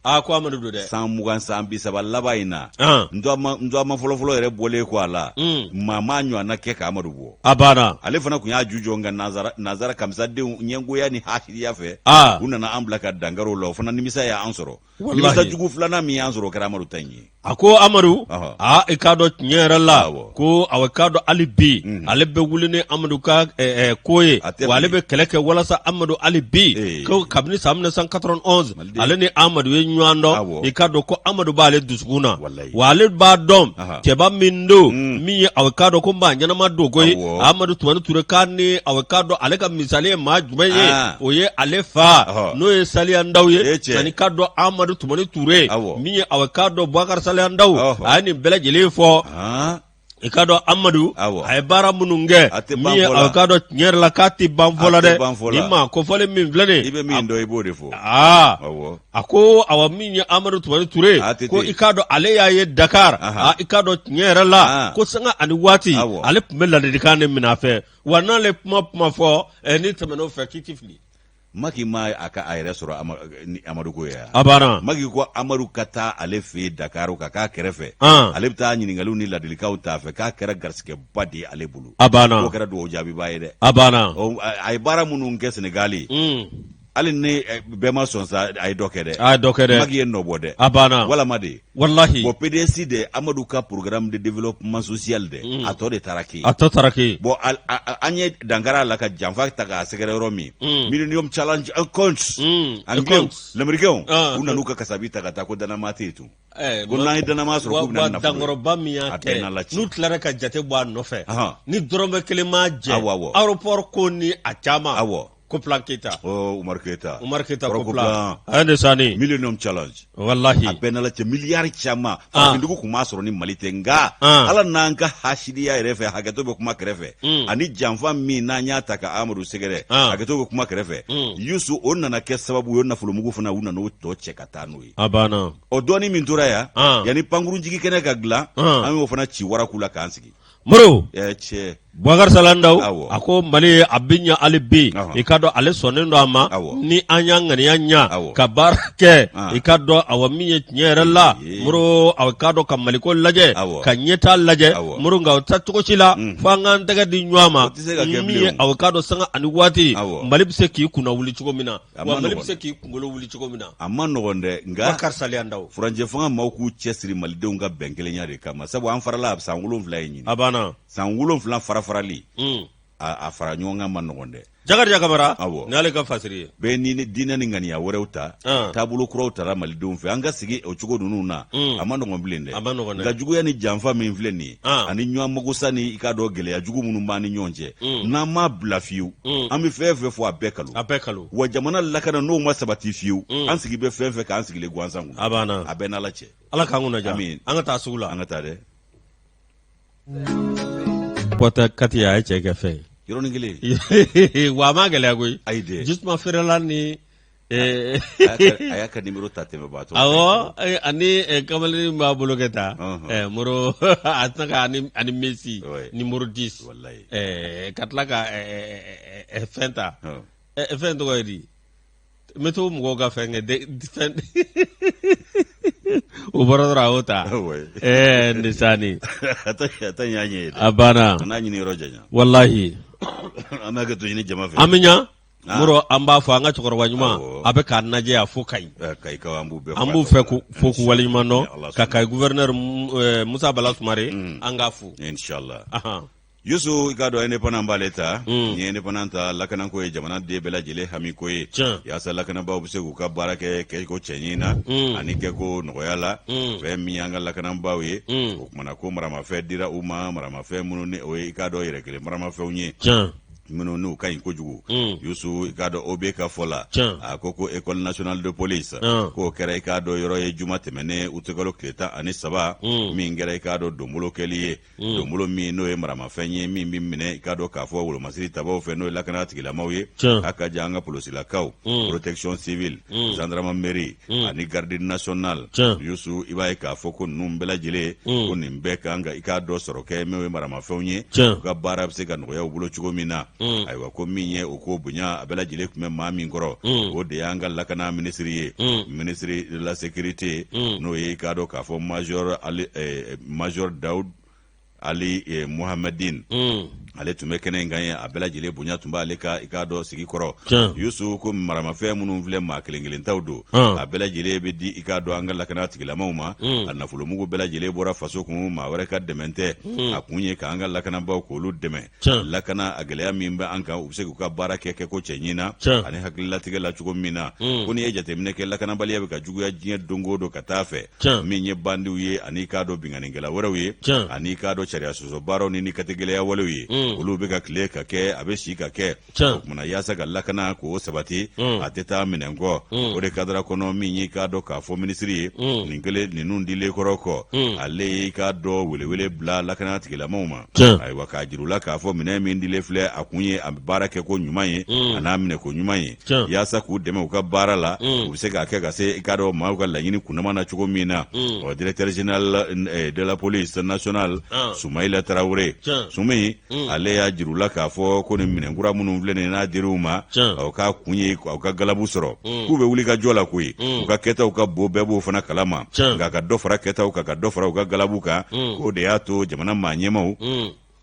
aa ko Amadu don dɛ san 20 san 30 laban in na n tɔgɔma fɔlɔfɔlɔ yɛrɛ bɔlen kɔ a la mm. maa m'a ɲɔgɔnna kɛ ka Amadu bɔ a banna ale fana tun y'a ju jɔ nka nanzara kamisadenw ɲɛngoya ni hasidiya fɛ u nana an bila ka dankari o la o fana nimisa y'an sɔrɔ nimisa jugu filanan min y'an sɔrɔ o kɛra Amadu ta in ye A ko Amadu aa i k'a dɔn tiɲɛ yɛrɛ la ko a k'a dɔn hali bi mhm. ale bɛ wuli ni Amadu ka ko ye wa ale bɛ kɛlɛ kɛ walasa Amadu hali bi ko kabini san 1991 ale ni Amadu ye ɲɔgɔn dɔn i k'a dɔn ko Amadu b'ale dusukun na wa ale b'a dɔn cɛba min don mm. min ye a k'a dɔn ko maa ɲɛnama don koyi Amadu Tumani Ture k'a ni a k'a dɔn ale ka misali ye maa jumɛn ye ah. o ye ale fa n'o ye Saliya Ndaw ye ani k'a dɔn Amadu Tumani Ture min ye a k'a dɔn Bubakari Saliya Ndaw a ye nin bɛɛ lajɛlen fɔ. I k'a dɔn Amadu a ye baara minnu kɛ a tɛ ban fɔ la, k'a dɔn tiɲɛ yɛrɛ la k'a tɛ ban fɔ la dɛ nin maa kofɔlen min filɛ nin i bɛ min dɔn i b'o de fɔ aa a ko awa min ye Amadu Tumani Ture ko i k'a dɔn ale y'a ye Dakar i k'a dɔn tiɲɛ yɛrɛ la ko sanga ani waati ale tun bɛ ladilikan de minɛ a fɛ wa n'ale kuma fɔ n'i tɛmɛn'o fɛ k'i tɛ fili. Maki ma a ka a yɛrɛ sɔrɔ ni Amadu ko ye a banna Maki ko Amadu ka taa ale fɛ yen Dakar ka k'a kɛrɛfɛ ale bɛ taa ɲininkaliw ni ladilikanw t'a fɛ k'a kɛra garisigɛba de ye ale bolo a banna k'o kɛra dugawu jaabiba ye dɛ a banna a ye baara minnu kɛ Senegali hali ni bɛɛ ma sɔn sa a ye dɔ kɛ dɛ a ye dɔ kɛ dɛ Maki ye nɔ bɔ dɛ a banna walama de walahi bon PDS de Amadu ka programme de développement social dɛ a tɔ de taara kɛ a tɔ taara kɛ bon an ye dankari a la ka janfa ta k'a sɛgɛrɛ yɔrɔ min Millennium Challenge Accords anglais l'américain u nan'u ka kasabi ta ka taa ko danama tɛ yen tun ko n'an ye danama sɔrɔ k'u bɛna nafolo dankɔrɔba min y'a kɛ n'u tilara ka jate bɔ a nɔfɛ ni dɔrɔmɛ kelen ma jɛ aéroport ko ni a caman awɔ Koplan Keyita. Oh, Umaru Keyita. Umaru Keyita Koplan. A ye sani. Millennium Challenge. Walahi. A bɛɛ n'Ala cɛ miliyari caman. Farafindugu kun m'a sɔrɔ ni Mali tɛ nka. Ala n'an ka hasidiya yɛrɛ fɛ hakɛto bɛ kuma kɛrɛfɛ. Ani janfa min n'an y'a ta ka Amadu sɛgɛrɛ. Hakɛto bɛ kuma kɛrɛfɛ. Yusu o nana kɛ sababu ye o nafolomugu fana u nana o tɔ cɛ ka taa n'o ye. A banna. O dɔɔnin min tora yan. Yanni pankurunjigi kɛnɛ ka dilan. An y'o fana ci waraku la k'an sigi. Moro cɛ Bubakari Sali Ndaw a ko Mali a bɛ ɲɛ hali bi i k'a dɔn ale sɔnnen don a ma ni an y'an ŋaniya ɲa ka baara kɛ i k'a dɔn awa min ye tiɲɛ yɛrɛ la Moro a k'a dɔn ka Maliko lajɛ ka ɲɛtaa lajɛ Moro nka o tɛ cogo si la fo an k'an tɛgɛ di ɲɔgɔn ma min ye a k'a dɔn sanga ani waati Mali bɛ se k'i kunna wuli cogo min na wa Mali bɛ se k'i kunkolo wuli cogo min na a man nɔgɔn dɛ nka Bubakari Sali Ndaw furancɛ fanga maaw k'u cɛsiri malidenw ka bɛn kelenya de kama sabu an farala a bɛ san 7 ye ɲin a banna san 7 fara farali a fara ɲɔgɔn kan man nɔgɔn dɛ Jakarija Kamara awɔ n'ale ka fasiri ye bɛɛ ni diinɛ ni ŋaniya wɛrɛw ta taabolo kuraw tara malidenw fɛ an ka sigi o cogo ninnu na a man nɔgɔn bilen dɛ a man nɔgɔn dɛ nka juguya ni janfa min filɛ nin ye ani ɲɔgɔn magosa ni i k'a dɔn gɛlɛya jugu minnu b'an ni ɲɔgɔn cɛ n'an m'a bila fiyewu an bɛ fɛn fɛn fɔ a bɛɛ kalo a bɛɛ kalo wa jamana lakana n'o ma sabati fiyewu an sigi bɛ fɛn fɛn k'an sigilen gansan kun a banna a bɛɛ n'ala cɛ ala k'an kunna diya an ka taa sugu la an ka taa dɛ Pɔtɛ kati a ye cɛ kɛ fɛn ye yɔrɔnin kelen wa a ma gɛlɛya koyi ayi dɛ jisuma feerela ni a y'a ka nimero ta tɛmɛbaatɔ awɔ ani kamalen b'a bolo kɛ taa moro a tɛna ka ani Messi numéro 10 ka tila ka fɛn ta fɛn tɔgɔ ye di n bɛ to mɔgɔw ka fɛn kɛ fɛn o bɔra dɔrɔn a y'o ta ɛɛ ndesani a tɛ ɲɛ ye a banna a n'a ɲini yɔrɔ janya walahi an b'a kɛ to ɲini jama fɛ an bɛ ɲa moro an b'a fɔ an ka cɛkɔrɔba ɲuman a bɛ k'an lajɛ a fo Kayi Kayikaw an b'u bɛɛ an b'u fɛ fo k'u waleɲuman dɔn ka Kayi gouverneur Musa Bala Sumare an k'a fo inshallah Yusu i k'a dɔn indépendant b'ale ta mm. ni indépendant ta lakanako ye jamana den bɛɛ lajɛlen hamiko ye yaasa lakanabaaw bɛ se k'u ka baara kɛ kɛko cɛɲi na mm. ani kɛko nɔgɔya la mm. fɛn min y'an ka lakanabaaw ye o kumana ko maramafɛn dira u ma maramafɛn minnu ni o ye i k'a dɔn yɛrɛ kelen maramafɛnw ye minnu n'u ka ɲi kojugu yusu i k'a dɔn OB ka fɔ la a ko ko école nationale de police k'o kɛra i k'a dɔn yɔrɔ ye juma tɛmɛnen utikalo tile 13 min kɛra i k'a dɔn donbolo kɛli ye mm. donbolo min n'o ye maramafɛn ye min bɛ minɛ i k'a dɔn k'a fɔ wolomasiri tabaw fɛ n'o ye lakana tigilamaw ye a ka jan an ka polosilakaw mm. protection civile mm. gendarmerie ani garde nationale yusu i b'a ye k'a fɔ ko ninnu bɛɛ lajɛlen ko nin bɛɛ kan ka i k'a dɔn sɔrɔ kɛ min ye maramafɛnw ye u ka baara bɛ se ka nɔgɔya u bolo cogo min na ayiwa ko min ye o ko bonya a bɛɛ lajɛlen tun bɛ maa min kɔrɔ o de y'an ka lakana minisiri ye ministre de la sécurité n'o ye i k'a dɔn k'a fɔ major ali eh, major Daoud Ali eh, Mohamedine mm. ale tun bɛ kɛnɛ in kan ye a bɛɛ lajɛlen bonya tun b'ale ka i k'a dɔn sigi kɔrɔ yusu ko maramafɛn minnu filɛ maa kelen kelen taw don a bɛɛ lajɛlen bɛ di i k'a dɔn an ka lakana tigilamaw ma mm. a nafolomugu bɛɛ lajɛlen bɔra faso kun maa wɛrɛ ka dɛmɛ tɛ mm. a kun ye k'an ka lakanabaaw k'olu dɛmɛ lakana a gɛlɛya min bɛ an kan u bɛ se k'u ka baara kɛ kɛko cɛɲi na ani hakililatigɛ la cogo min na mm. ko n'i ye jateminɛ kɛ lakanabaliya bɛ ka juguya diɲɛ don o don ka taa fɛ min ye bandiw ye ani k'a dɔn binkannikɛla wɛrɛw ye ani k'a dɔn sariya sɔsɔ baaraw ni katigɛlɛya walew ye, olu bɛ ka tile ka kɛ, a bɛ si ka kɛ. O kumana yaasa ka lakana k'o sabati, a tɛ taa minɛn kɔ. O de kadara kɔnɔ, min y'i k'a dɔn k'a fɔ minisiri ye, nin kelen ninnu dilen kɔrɔ kɔ, ale y'i k'a dɔn welewele bila lakana tigilamaw ma. Ayiwa, k'a jir'u la k'a fɔ minɛn min dilen filɛ, a kun ye a baara kɛ ko ɲuman ye, a n'a minɛ ko ɲuman ye, yaasa k'u dɛmɛ u ka baara la, u bɛ se k'a kɛ ka se i k'a dɔn maaw ka laɲini kunnama na cogo min na. Ɔ, directeur général de la police nationale, Sumayila Tarawele Sumi, ale y'a jir'u la k'a fɔ ko nin minɛnkura minnu filɛ nin n'a dir'u ma, o k'a kun ye u ka galabu sɔrɔ, k'u bɛ wuli ka jɔ la koyi, u ka kɛtaw ka bon, bɛɛ b'o fana kalama, nka ka dɔ fara kɛtaw kan, ka dɔ fara u ka galabu kan, k'o de y'a to jamana maa ɲɛmaw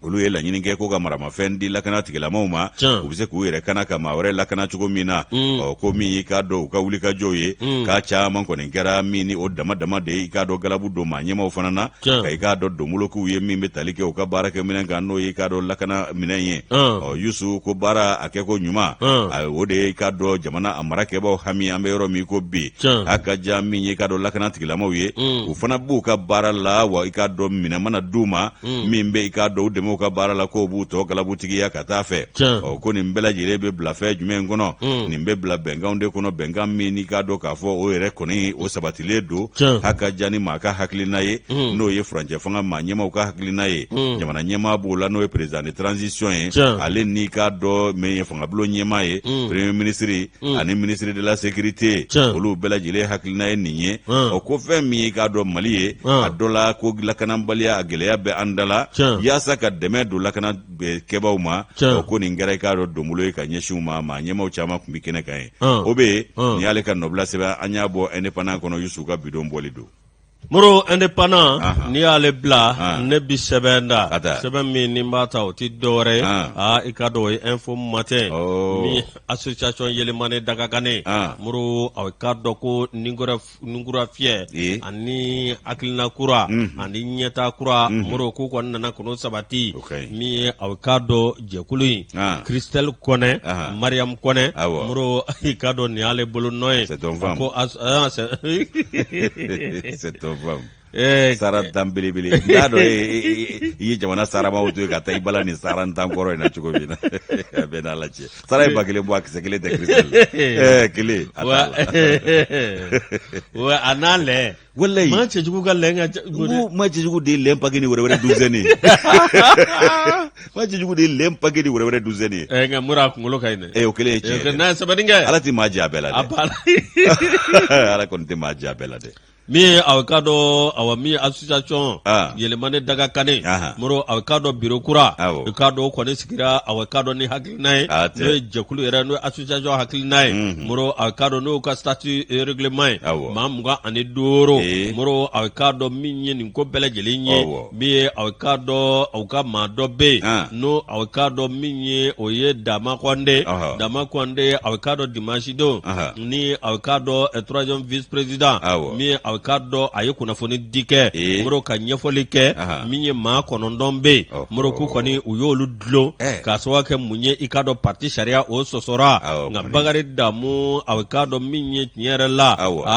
olu ye laɲini kɛ ko ka maramafɛn di lakana tigilamaw ma, u bɛ se k'u yɛrɛ kana ka maa wɛrɛ lakana cogo min na. Ɔ, ko min y'i k'a dɔn u ka wulikajɔw ye, k'a caman kɔni kɛra min ni o dama dama de ye i k'a dɔn galabu don maa ɲɛmaw fana na, ka i k'a dɔn donbolo k'u ye min bɛ tali kɛ u ka baarakɛ minɛn kan, n'o y'i k'a dɔn lakana minɛn ye. Ɔ, Yusu, ko baara a kɛ ko ɲuman, o de ye i k'a dɔn jamana a marakɛbaw hami an bɛ yɔrɔ min ko bi. A ka ja min ye i k'a dɔn lakana tigilamaw ye, u fana b'u ka baara la wa, i k'a dɔn minɛn mana d'u ma min bɛ i k'a dɔn u dɛmɛ u ka baara la, k'o b'u tɔ galabutigiya ka taa fɛ. Ɔ, ko nin bɛɛ lajɛlen bɛ bila fɛn jumɛn kɔnɔ? Nin bɛ bila bɛnkanw de kɔnɔ, bɛnkan min n'i k'a dɔn k'a fɔ o yɛrɛ kɔni o sabatilen don. A ka ja ni maa ka hakilina ye, n'o ye furancɛ fanga maa ɲɛmaaw ka hakilina ye, jamana ɲɛmaa b'o la, n'o ye président de transition ye, ale n'i k'a dɔn min ye fangabulon ɲɛmaa ye, premier ministre ani ministre de la sécurité, olu bɛɛ lajɛlen hakilina ye nin ye. Ɔ, ko fɛn min ye k'a dɔn Mali ye, a dɔ la ko lakanabaliya a gɛlɛya bɛ an da la, yaasa ka dɛmɛ don lakana kɛbaw ma. Ɔ, ko nin kɛra i k'a dɔn donbolo ye ka ɲɛsin u ma. Maa ɲɛmaaw caman tun bɛ kɛnɛ kan ye. O bɛ yen, nin y'ale ka nɔbila sɛbɛn, an y'a bɔ Indépendant kɔnɔ. Yusu ka bidon bɔli don. Moro, Indépendant, n'i y'ale bila, ne bi sɛbɛn da, sɛbɛn min ni n b'a ta, o tɛ dɔwɛrɛ ye, aa, i ka dɔn o ye Info Matin, min association Yelimane Dagakane. Moro, a k'a dɔn ko ninkura fiyɛ ani hakilina kura ani ɲɛta kura, Moro, k'u kɔni nana k'o sabati. Min ye a k'a dɔn jɛkulu in, Christelle Kɔnɛ, Mariam Kɔnɛ, Moro, i k'a dɔn nin y'ale bolo nɔ ye. Ko sara tan belebele, n t'a dɔn i ye jamana saramaw to yen ka taa i bala nin sara tan kɔrɔ in na cogo min na. A bɛɛ n'Ala cɛ, sara ye 1000 bɔ, a kisɛ kelen tɛ Christelle kelen a t'a la. A n'a lɛ. Walayi. Maa cɛjugu ka lɛn ka ko maa cɛjugu de ye lɛn paquet ni wɛrɛ wɛrɛ douzaine ye. Maa cɛjugu de ye lɛn paquet ni wɛrɛ wɛrɛ douzaine ye. Nka Mura, a kunkolo ka ɲi dɛ. O kelen ye tiɲɛ ye. N'a ye sɛbɛnni kɛ. Ala tɛ maa jɛ a bɛɛ la dɛ. Ala kɔni tɛ maa jɛ a bɛɛ la dɛ. Min ye aw k'a dɔn, awa, min ye association Yɛlɛmani Dagakane, Moro, aw k'a dɔn biro kura, i k'a dɔn o kɔni sigira, aw k'a dɔn ni hakilina ye, n'o ye jɛkulu yɛrɛ, n'o ye association hakilina ye. Moro, aw k'a dɔn n'o ka statut règlement ye, maa 25, Moro, aw k'a dɔn min ye nin ko bɛɛ lajɛlen ye, min ye aw k'a dɔn aw ka maa dɔ bɛ yen, n'o aw k'a dɔn min ye, o ye Dama Kɔnde. Dama Kɔnde, aw k'a dɔn dimanche don, ni aw k'a dɔn troisième vice président, min ye aw k'a dɔn a ye kunnafoni di kɛ, Moro, ka ɲɛfɔli kɛ. Min ye maa 9 bɛ yen, Moro, k'u kɔni u y'olu dulon k'a sababu kɛ mun ye? I k'a dɔn parti sariya o sɔsɔra. Nka Bakari Damu, aw k'a dɔn min ye tiɲɛ yɛrɛ la,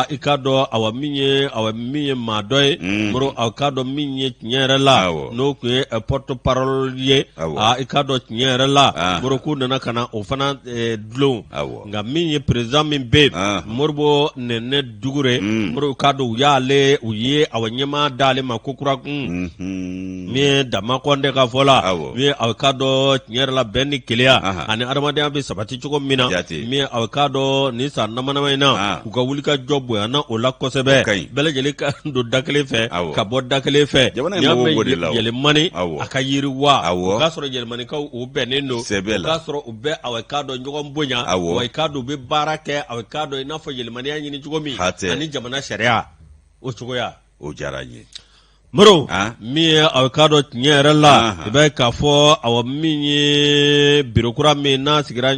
i k'a dɔn, awa, min ye, awa, min ye maa dɔ ye, Moro, aw k'a dɔn min ye tiɲɛ yɛrɛ la, n'o tun ye porte parole ye, i k'a dɔn tiɲɛ yɛrɛ la, Moro, k'u nana ka na o fana dulon. Nka min ye président min bɛ yen, Moribo Nɛnɛ Dugure, Moro, k'a dɔn u y'ale, u ye awa ɲɛmaa d'ale ma ko kura kun. Min ye Dama Kɔnde ka fɔ la, min ye aw k'a dɔn tiɲɛ yɛrɛ la, bɛn ni kelenya ani adamadenya bɛ sabati cogo min na, min ye aw k'a dɔn nin san damadama in na, u ka wulikajɔ bonyana o la kosɛbɛ, bɛɛ lajɛlen ka don da kelen fɛ ka bɔ da kelen fɛ. Yɛlɛmani a ka yiriwa, o k'a sɔrɔ Yɛlɛmanikaw u bɛnnen don, o k'a sɔrɔ u bɛ aw k'a dɔn ɲɔgɔn bonya, wa i k'a dɔn u bɛ baara kɛ, aw k'a dɔn i n'a fɔ yɛlɛmaniya ɲini cogo min ani jamana sariya o cogoya. O diyara n ye. Moro, min ye aw k'a dɔn tiɲɛ yɛrɛ la, i b'a ye k'a fɔ, awa, min ye biro kura min n'a sigira,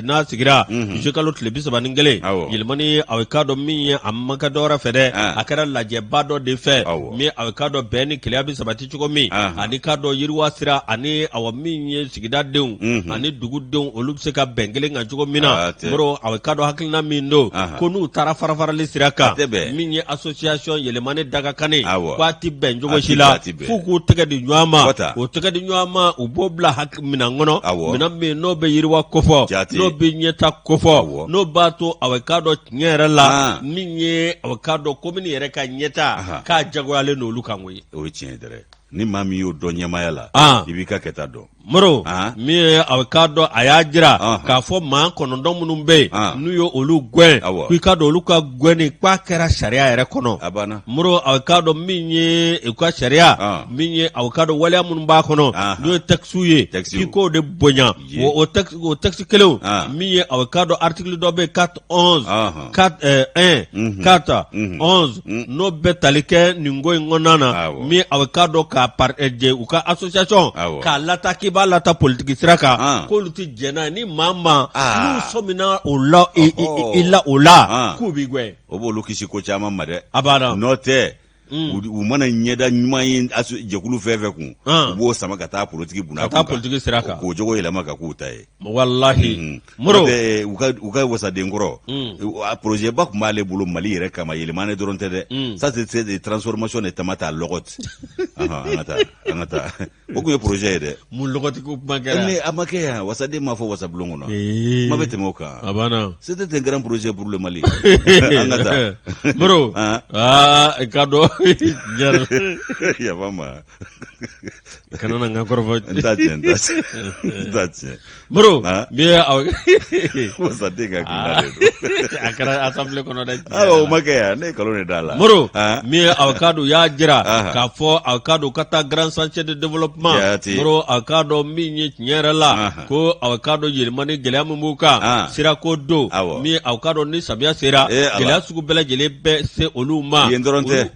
n'a sigira juillet kalo tile 31, Yɛlɛmani, aw k'a dɔn min ye, a ma kɛ dɔwɛrɛ fɛ dɛ, a kɛra lajɛba dɔ de fɛ, min aw k'a dɔn bɛn ni kelenya bɛ sabati cogo min, ani k'a dɔn yiriwa sira, ani awa min ye sigidadenw ani dugudenw, olu bɛ se ka bɛn kelen kan cogo min na. Moro, aw k'a dɔn hakilina min don, ko n'u taara farafarali sira kan, min ye association Yɛlɛmani Dagakane, k'a ti bɛn cogo si la f'u k'u tɛgɛ di ɲɔgɔn ma o tɛgɛ di ɲɔgɔn ma u b'o bila minɛn kɔnɔ minɛn min n'o bɛ yiriwa kofɔ n'o bɛ ɲɛta kofɔ n'o b'a to awa i k'a dɔn tiɲɛ yɛrɛ la min ye awa i k'a dɔn komini yɛrɛ ka ɲɛta k'a jagoyalen don olu kan koyi. O ye tiɲɛ ye dɛrɛ. Ni maa min y'o dɔn ɲɛmaaya la, i b'i ka kɛta dɔn. Moro min ye a k'a dɔn a y'a jira k'a fɔ maa 9 minnu bɛ yen n'u ye olu gɛn k'i k'a dɔn olu ka gɛnni k'a kɛra sariya yɛrɛ kɔnɔ a banna. Moro a k'a dɔn min ye u ka sariya min ye a k'a dɔn waleya minnu b'a kɔnɔ n'o ye tɛkisiw ye k'i k'o de bonya o tɛkisi kelenw min ye a k'a dɔn article dɔ bɛ yen 4 11 4 1 4 11 n'o bɛ tali kɛ nin ko in kɔnɔna na min a k'a dɔn ka jɛ u ka association k'a lata k'i b'a lata politiki sira kan k'olu tɛ jɛn n'a ye ni maa maa n'u sɔmina o la i la o la k'u b'i gɛn. O b'olu kisi ko caman ma dɛ. A banna. N'o tɛ u mana ɲɛda ɲuman ye jɛkulu fɛn fɛn kun, u b'o sama ka taa politiki ka taa politiki sira kan, k'o jogo yɛlɛma ka k'u ta ye. Walahi Moro, u ka wasaden kɔrɔ, a projet ba tun b'ale bolo Mali yɛrɛ kama, Yelimane dɔrɔn tɛ dɛ. Ça c'est des transformations de Tamata lɔgɔti. An ka taa, an ka taa. O tun ye projet ye dɛ. Mun lɔgɔti ko kuma kɛra? Ne a ma kɛ yan, wasaden m'a fɔ wasabulon kɔnɔ. Kuma bɛ tɛmɛ o kan. A banna. C'était un grand projet pour le Mali. An ka taa. Moro, aa i ka dɔn. Yafa n ma. Kana na n ka kɔrɔfɔ. N t'a tiɲɛ, n t'a tiɲɛ, n t'a tiɲɛ. Moro, min ye aw wasaden ka hakilina de don. A kɛra assemblée kɔnɔ dɛ. Awɔ, o ma kɛ yan, ne ye nkalon de d'a la. Moro, min ye aw k'a dɔn u y'a jira k'a fɔ aw k'a dɔn ka taa grand chantier de développement. Moro, aw k'a dɔn min ye tiɲɛ yɛrɛ la ko aw k'a dɔn Yelimani gɛlɛya min b'u kan sirako don, min ye aw k'a dɔn ni samiya sera gɛlɛya sugu bɛɛ lajɛlen bɛ se olu ma. Yen dɔrɔn tɛ.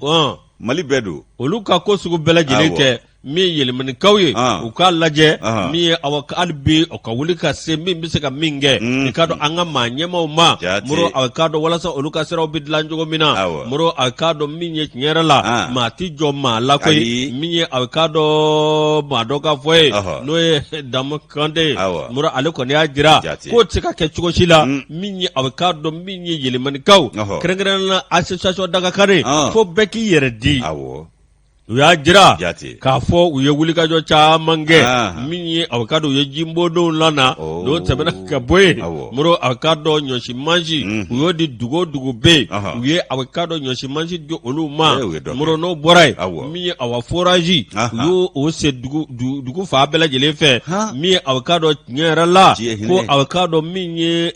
Mali bɛɛ don. Olu ka ko sugu bɛɛ lajɛlen kɛ min ye Yelimanikaw ye, u k'a lajɛ min ye awa hali bi u ka wuli ka se min bɛ se ka min kɛ, i k'a dɔn an ka maa ɲɛmaaw ma, Moro, a k'a dɔn walasa olu ka siraw bɛ dilan cogo min na. Moro, a k'a dɔn min ye tiɲɛ yɛrɛ la maa tɛ jɔ maa la koyi, min ye a k'a dɔn maa dɔ ka fɔ ye n'o ye Damu Kante ye. Moro, ale kɔni y'a jira k'o tɛ se ka kɛ cogo si la, min ye a k'a dɔn min ye Yelimanikaw, kɛrɛnkɛrɛnnenya la association Dagakane, fo bɛɛ k'i yɛrɛ di. U y'a jira k'a fɔ u ye wulikajɔ caman kɛ, min ye a k'a dɔn u ye jibondonw lana. N'o tɛmɛna ka bɔ yen, Moro, a k'a dɔn ɲɔsi mansin u y'o di dugu o dugu bɛ yen, u ye a k'a dɔn ɲɔsi mansin di olu ma. Moro, n'o bɔra yen, min ye awa forage u y'o sen dugu fan bɛɛ lajɛlen fɛ, min ye a k'a dɔn tiɲɛ yɛrɛ la ko a k'a dɔn min ye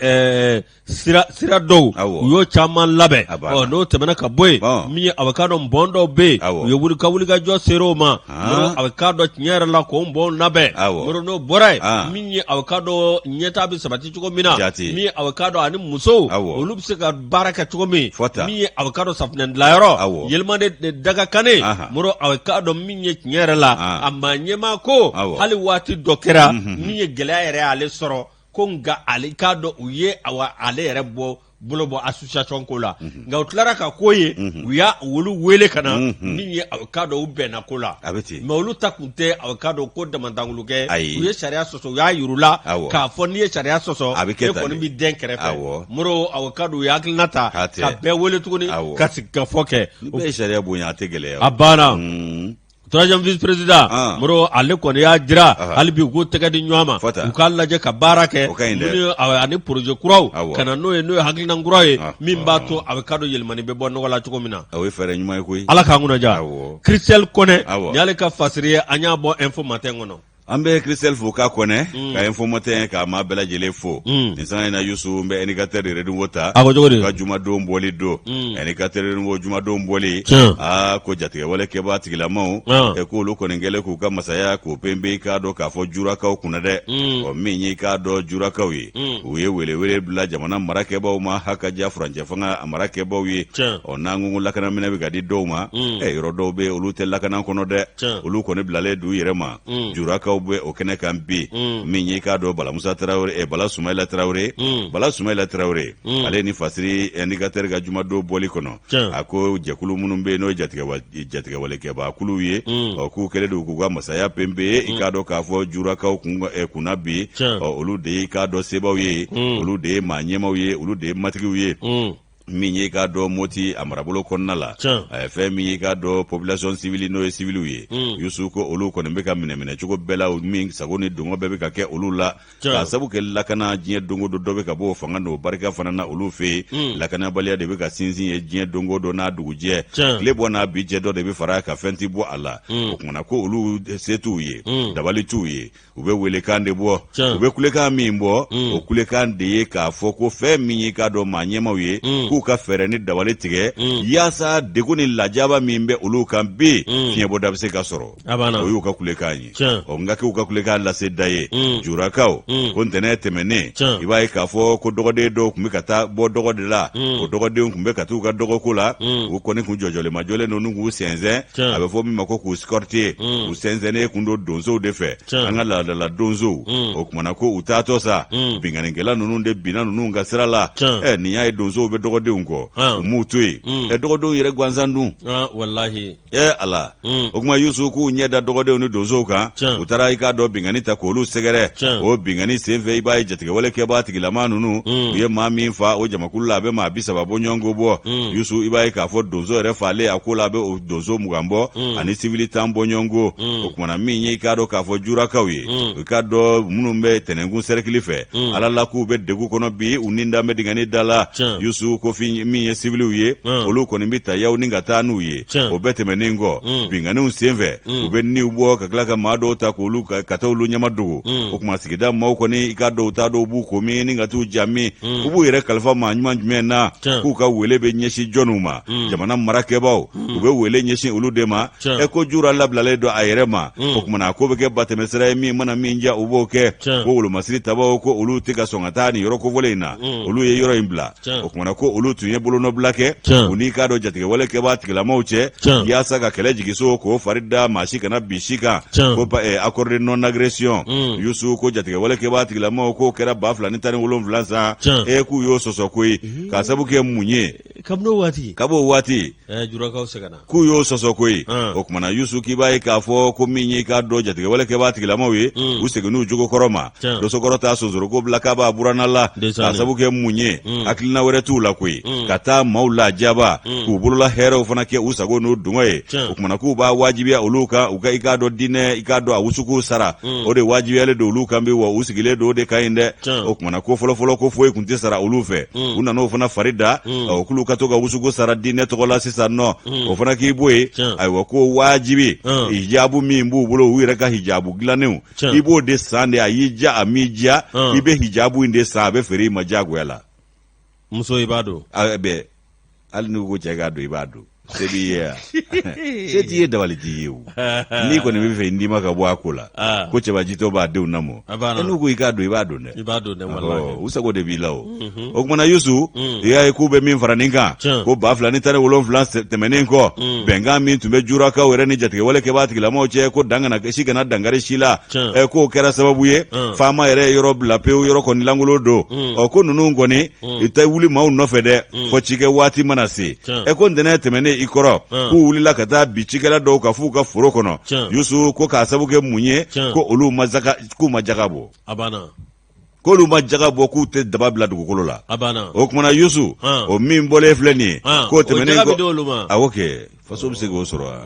sira sira dɔw u y'o caman labɛn. Ɔ n'o tɛmɛna ka bɔ yen, min ye a k'a dɔn pont dɔw bɛ yen, u ye wuli ka wulikajɔ ser'o ma. Moro, a k'a dɔn tiɲɛ yɛrɛ la k'o pont labɛn. Moro, n'o bɔra yen, min ye a k'a dɔn ɲɛtaa bɛ sabati cogo min na, min ye a k'a dɔn ani musow olu bɛ se ka baara kɛ cogo min, min ye a k'a dɔn safunɛ dilanyɔrɔ Yelimane Dagakane. Moro, a k'a dɔn min ye tiɲɛ yɛrɛ la a maa ɲɛmaa ko hali waati dɔ kɛra min ye gɛlɛya yɛrɛ y'ale sɔrɔ ko nka ale k'a dɔn u ye awa ale yɛrɛ bɔ bolo bɔ association ko la, nka u tilara ka ko ye u y'a olu wele ka na, min ye a k'a dɔn u bɛnna ko la. A bɛ ten. Mais olu ta kun tɛ a k'a dɔn ko damandankulu kɛ. Ayi. U ye sariya sɔsɔ, u y'a yir'u la k'a fɔ n'i ye sariya sɔsɔ, A bɛ kɛ e tan kɔni de. bɛ dɛn kɛrɛfɛ. Moro, a k'a dɔn u ye hakilina ta ka bɛɛ wele tuguni ka sigikafɔ kɛ. Ni bɛɛ ye sariya bonya, a tɛ gɛlɛya. A banna. Troisième vice président, Moro, ale kɔni y'a jira hali bi u k'u tɛgɛ di ɲɔgɔn ma, u k'a lajɛ ka baara kɛ ani projet kuraw ka na n'o ye, n'o ye hakilina kura ye min b'a to a bɛ k'a dɔn Yelimani bɛ bɔ nɔgɔ la cogo min na. O ye fɛɛrɛ ɲuman ye koyi. Ala k'an kunna diya. Christelle Kɔnɛ nin y'ale ka fasiri ye, an y'a bɔ Info Matin kɔnɔ. An bɛ Christelle fo k'a Kɔnɛ ka Info Matin k'a maa bɛɛ lajɛlen fo. Nin sanga in na, Yusu, n bɛ Indicateur de Renouveau ta. A ko cogo di? Ka jumadon bɔli don. Indicateur de Renouveau jumadon bɔli. Aa, ko jatigɛwale kɛbaa tigilamaw k'olu kɔni kɛlen k'u ka masaya k'o penpe, i k'a dɔn k'a fɔ jurakaw kunna dɛ. Ɔ min ye i k'a dɔn jurakaw ye, u ye welewele bila jamana marakɛbaw ma, ha ka diya furancɛ fanga a marakɛbaw ye. Ɔ n'an ko lakanaminɛ bɛ ka di dɔw ma, yɔrɔ dɔw bɛ olu tɛ lakana kɔnɔ dɛ, olu kɔni bilalen d'u yɛrɛ ma. Jurakaw bɛ o kɛnɛ kan bi. Min ye k'a dɔn Bala Musa Tarawele, Bala Sumayila Tarawele, Bala Sumayila Tarawele, ale ni fasiri Indicateur ka jumadon bɔli kɔnɔ, a ko jɛkulu minnu bɛ yen n'o ye jatigɛwalekɛbaa kuluw ye, ɔ k'u kɛlen don k'u ka masaya penpe, i k'a dɔn k'a fɔ jurakaw kunna bi. Ɔ olu de ye i k'a dɔn sebaw ye, olu de ye maa ɲɛmaw ye, olu de ye matigiw ye. Min ye k'a dɔn Moti a marabolo kɔnɔna la, fɛn min ye k'a dɔn population civile, n'o ye civiliw ye, Yusu, ko olu kɔni bɛ ka minɛ minɛcogo bɛɛ la, min sago ni dungɔ bɛɛ bɛ ka kɛ olu la, k'a sabu kɛ lakana. Diɲɛ don o don, dɔ bɛ ka bɔ o fanga n'o barika fana na olu fɛ yen. Lakanabaliya de bɛ ka sinsin ye diɲɛ don o don n'a dugujɛ, tile bɔ n'a bi jɛ, dɔ de bɛ fara a kan, fɛn tɛ bɔ a la. O kumana ko olu se t'u ye, dabali t'u ye. U bɛ welekan de bɔ. U bɛ kulekan min bɔ, o kulekan de ye k'a fɔ ko fɛn min ye k'a dɔn maa ɲɛmaw ye, k'u ka fɛɛrɛ ni dabali tigɛ yaasa degun ni lajaba min bɛ olu kan bi, fiɲɛbɔda bɛ se ka sɔrɔ. O y'u ka kulekan ye. Ɔ, nka k'u ka kulekan lase da ye jurakaw ko ntɛnɛn tɛmɛnen, i b'a ye k'a fɔ ko dɔgɔden dɔw tun bɛ ka taa bɔ dɔgɔ de la. O dɔgɔdenw tun bɛ ka t'u ka dɔgɔko la. U kɔni kun jɔjɔlimajɔlen don n'u k'u sɛnsɛn, a bɛ fɔ min ma ko k'u escorter. U sɛnsɛnnen kun don donsow de fɛ, an ka laadala donsow. O kumana ko u taatɔ sa, binkannikɛla ninnu de binna ninnu ka sira la. Ɛ, nin y'a ye donsow bɛ dɔgɔdenw kɔ, u m'u to yen. Ɛ, dɔgɔdenw yɛrɛ gansan dun? Walahi. Ɛ ala! O kuma, Yusu, k'u ɲɛ da dɔgɔdenw ni donsow kan, u taara i k'a dɔn binkanni ta k'olu sɛgɛrɛ. O binkanni senfɛ, i b'a ye jatigɛwale kɛbaa tigilama ninnu, u ye maa min fa o jamakulu la, a bɛ maa 30 bɔɲɔgɔnko bɔ. Yusu, i b'a ye k'a fɔ donso yɛrɛ falen a ko la, a bɛ o donso 20 bɔ ani sivili 10 bɔɲɔgɔnko. O kumana min ye i k'a dɔn k'a fɔ jurakaw ye, i k'a dɔn minnu bɛ Tɛnɛnkun sɛrɛkili fɛ, ala la k'u bɛ degun kɔnɔ bi, u ni dan bɛ dingɛni da la. Yusu, ko min ye siviliw ye, olu kɔni bɛ ta yaw ni ka taa n'u ye. O bɛɛ tɛmɛnen kɔ, binkanniw senfɛ, u bɛ niw bɔ ka tila ka maa dɔw ta k'olu ka taa olu ɲɛma dogo. O tuma sigida maaw kɔni, i k'a dɔn u t'a dɔn u b'u ko min ni ka t'u ja min, u b'u yɛrɛ kalifa maa ɲuman jumɛn na, k'u ka wele bɛ ɲɛsin jɔnniw ma? Jamana marakɛbaw, u bɛ wele ɲɛsin olu de ma. Ɛ, ko jura labilalen don a yɛrɛ ma. O kumana a ko bɛ kɛ batɛmɛsira ye, min mana min diya u b'o kɛ. Ko wolomasiri tabaw, ko olu tɛ ka sɔn ka taa nin yɔrɔ kofɔlen in na, olu ye yɔrɔ in bila. O kumana ko olu tun ye bolonɔbila kɛ u n'i k'a dɔn jatigɛwale kɛbaa tigilamaw cɛ, yaasa ka kɛlɛ jigin so k'o fari da, maa si kana bin si kan, ko accord de non agression. Yusu, ko jatigɛwale kɛbaa tigilamaw, k'o kɛra 2017 san. E, k'u y'o sɔsɔ koyi, k'a sabu kɛ mun ye? Kabini o waati. Kab'o waati. Jurakaw sɛgɛnna. K'u y'o sɔsɔ koyi. O kumana, Yusu, k'i b'a ye k'a fɔ ko min ye k'a dɔn jatigɛwale kɛbaa tigilamaw ye, u seginn'u jogo kɔrɔ ma. Dosokɔrɔ t'a sonsoroko bila k'a b'a buranna la, k'a sabu kɛ mun ye? Hakilina wɛrɛ t'u la koyi, ka taa maaw lajaba, k'u bolola hɛrɛw fana kɛ u sago n'u dungɔ ye. O kumana k'u b'a wajibiya olu kan, u ka i k'a dɔn diinɛ, i k'a dɔn a wusukuw sara, o de wajibiyalen don olu kan bi, wa u sigilen don o de kan yen dɛ. O kumana ko fɔlɔfɔlɔ ko foyi tun tɛ sara olu fɛ, u nana o fana fari da o k'olu ka to ka wusuku sara diinɛ tɔgɔ la sisan nɔ. O fana k'i bɔ yen. Ayiwa, ko wajibi hijabu min b'u bolo, u yɛrɛ ka hijabu dilannenw, i b'o de san de. A y'i diya, a m'i diya, i bɛ hijabu in de san, a bɛ feere i ma diyagoya la. Muso, i b'a don. Bɛɛ, hali n'u ko cɛ k'a don, i b'a don. Se b'i ye yan, se t'i ye, dabali t'i ye. O n'i kɔni bɛ fɛ n d'i ma ka bɔ a ko la, ko cɛbajitɔ b'a denw lamɔ, n'u ko i k'a don, i b'a don dɛ. I b'a don dɛ, walahi. U sago de b'i la. O o kumana, Yusu, i y'a ye k'u bɛ min fara nin kan, ko 2017 tɛmɛnen kɔ, bɛnkan min tun bɛ jurakaw yɛrɛ ni jatigɛwale kɛbaa tigilamaw cɛ, ko dan kana si kana dankari si la, k'o kɛra sababu ye faama yɛrɛ ye yɔrɔ bila pewu, yɔrɔ kɔni lankolon don. Ɔ, ko ninnu kɔni i tɛ wuli maaw nɔfɛ dɛ, fɔ cikɛ waati mana se. Ɛ, ko ntɛnɛn tɛmɛnen i kɔrɔ, k'u wulila ka taa bin cikɛla dɔw kan f'u ka foro kɔnɔ. Yusu, ko k'a sabu kɛ mun ye? Ko olu ma zaka, k'u ma jaga bɔ, k'olu ma jaga bɔ, k'u tɛ daba bila dugukolo la. O kumana, Yusu, o min bɔlen filɛ nin ye, k'o tɛmɛnen kɔ, awɔ kɛ, faso bɛ se k'o sɔrɔ wa?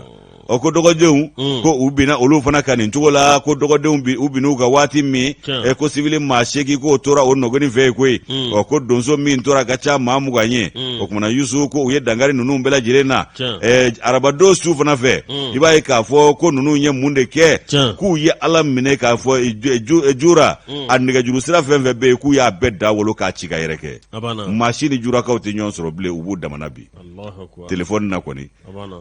Ɔ, ko dɔgɔdenw, ko u binna olu fana kan nin cogo la, ko dɔgɔdenw u binn'u kan waati min, ɛ, ko sivili maa 8 k'o tora o nɔgɔni fɛ yen koyi. Ɔ, ko donso min tora ka ca maa 20 ye. O kumana, Yusu, ko u ye dankari ninnu bɛɛ lajɛlen na. Ɛ, arabadon su fana fɛ, i b'a ye k'a fɔ ko ninnu ye mun de kɛ? K'u ye ala minɛ k'a fɔ jura a nɛgɛjuru sira fɛn fɛn bɛ yen, k'u y'a bɛɛ da wolo k'a ci ka yɛrɛ kɛ. Maa si ni jurakaw tɛ ɲɔgɔn sɔrɔ bilen, u b'u damana bi telefɔni na kɔni.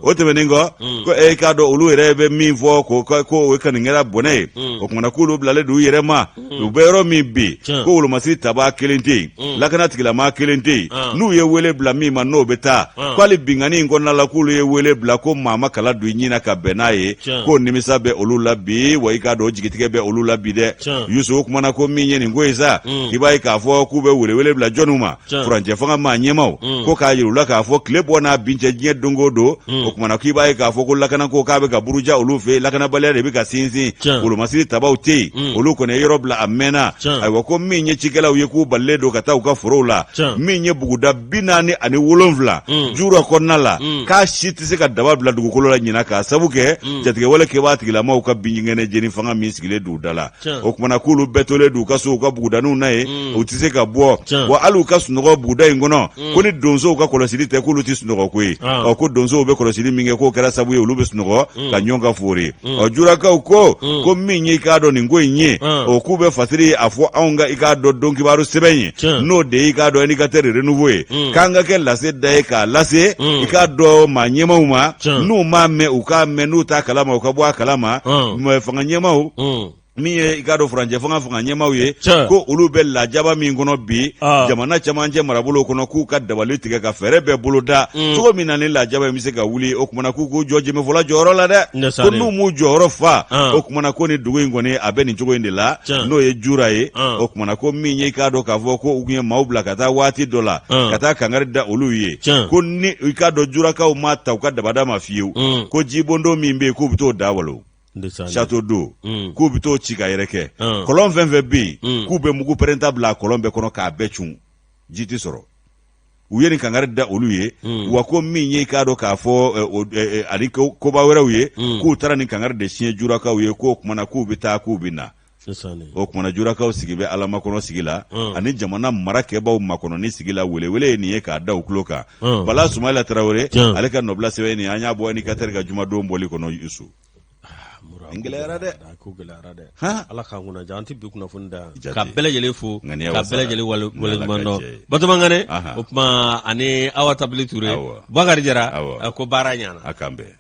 O tɛmɛnen kɔ, ko e k'a dɔn olu yɛrɛ bɛ min fɔ, ko o kɔni kɛra bɔnɛ ye. O kumana k'olu bilalen don u yɛrɛ ma, u bɛ yɔrɔ min bi, ko wolomasiri tabaa kelen tɛ yen, lakana tigilamaa kelen tɛ yen, n'u ye wele bila min ma, n'o bɛ taa. Ko hali binkanni in kɔnɔna la, k'olu ye wele bila, ko maa ma kala don i ɲin na ka bɛn n'a ye. K'o nimisa bɛ olu la bi, wa i k'a dɔn jigitigɛ bɛ olu la bi dɛ. Yusu, o kumana ko min ye nin ko ye sa, i b'a ye k'a fɔ k'u bɛ welewele bila jɔnniw ma? Furancɛ fanga maa ɲɛmaw, ko k'a yir'u la k'a fɔ tile bɔ n'a bin cɛ, diɲɛ don o don. O kumana k'i b'a ye k'a fɔ ko lakana lakanako k'a bɛ ka buruja olu fɛ lakanabaliya de bɛ ka sinsin wolomasiri tabaw tɛ yen mm. olu kɔni ye yɔrɔ bila a mɛnna ayiwa ko min ye cikɛlaw ye k'u balilen don ka taa u ka forow la min ye buguda 47 mm. jura kɔnɔna la mm. k'a si tɛ se ka daba bila dugukolo la ɲinan k'a sabu kɛ jatigɛwale kɛbaa tigilamaw ka binkɛnɛ jeni fanga min sigilen don u da la o kumana k'olu bɛɛ tolen don u ka so u ka bugudaniw na yen mm. u tɛ se ka bɔ wa hali u ka sunɔgɔ buguda in kɔnɔ mm. ko ni donsow ka kɔlɔsili tɛ k'olu tɛ sunɔgɔ koyi ah. ɔ ko donsow bɛ kɔlɔsili min kɛ k'o kɛra sabu ye olu bɛ sunɔgɔ mm. ka ɲɔgɔn ka foori ɔ jurakaw ko ko min ye i k'a dɔn nin ko in ye ah. o k'u bɛ fasiri a fɔ anw ka i k'a dɔn don kibaru sɛbɛn ye n'o de ye i k'a dɔn indicateur renouveau ye k'an ka kɛ lase da ye k'a lase i k'a dɔn maa ɲɛmaaw ma n'u m'a mɛn u k'a mɛn n'u t'a kalama u ka bɔ a kalama fanga ɲɛmaaw min ye i k'a dɔn furancɛ fanga fanga ɲɛmaaw ye ko olu bɛ lajaba min kɔnɔ bi ah. jamana camancɛ marabolo kɔnɔ k'u ka dabali tigɛ ka fɛɛrɛ bɛɛ boloda mm. cogo min na ni lajaba in bɛ se ka wuli o kumana k'u k'u jɔ jemefɔla jɔyɔrɔ la dɛ ko n'u m'u jɔyɔrɔ fa ah. o kumana ko ni dugu in kɔni a bɛ nin cogo in de la n'o ye jura ye ah. o kumana ko min ye i k'a dɔn k'a fɔ ko u tun ye maaw bila ka taa waati dɔ la ka taa kangari da olu ye ko ni i k'a dɔn jurakaw ma ta u ka dabada ma fiyewu mm. ko jibondo min bɛ yen k'u bɛ t'o da walo château d'eau mm. k'u bɛ t'o ci ka yɛrɛkɛ mm. kɔlɔn fɛn fɛn bɛ yen mm. k'u bɛ mugu pɛrɛnta bila kɔlɔn bɛɛ kɔnɔ k'a bɛɛ cun ji tɛ sɔrɔ u ye nin kangari da olu ye wa ko min ye i k'a dɔn k'a fɔ eh, eh, eh, ani koba wɛrɛw ye k'u taara nin kangari de siɲɛ jurakaw ye k'o kumana k'u bɛ taa k'u bɛ na o kumana jurakaw sigi bɛ ala makɔnɔ sigi la ani jamana mara kɛbaw makɔnɔni sigi la welewele ye nin ye k'a da u tulo kan bala sumayila tarawele ale ka nɔbila sɛbɛn nin an y'a bɔ indicateur ka jumadon bɔli kɔnɔ yusu nin gɛlɛyara dɛ ko gɛlɛyara dɛ ala k'an kunna diya an tɛ bi kunnafoni da ka bɛɛ lajɛlen fo ka bɛɛ lajɛlen waleɲuman dɔn Batoma Ŋane o tuma ani Awa Tabili Ture Bakari Jara ko baara ɲana a k'an bɛn.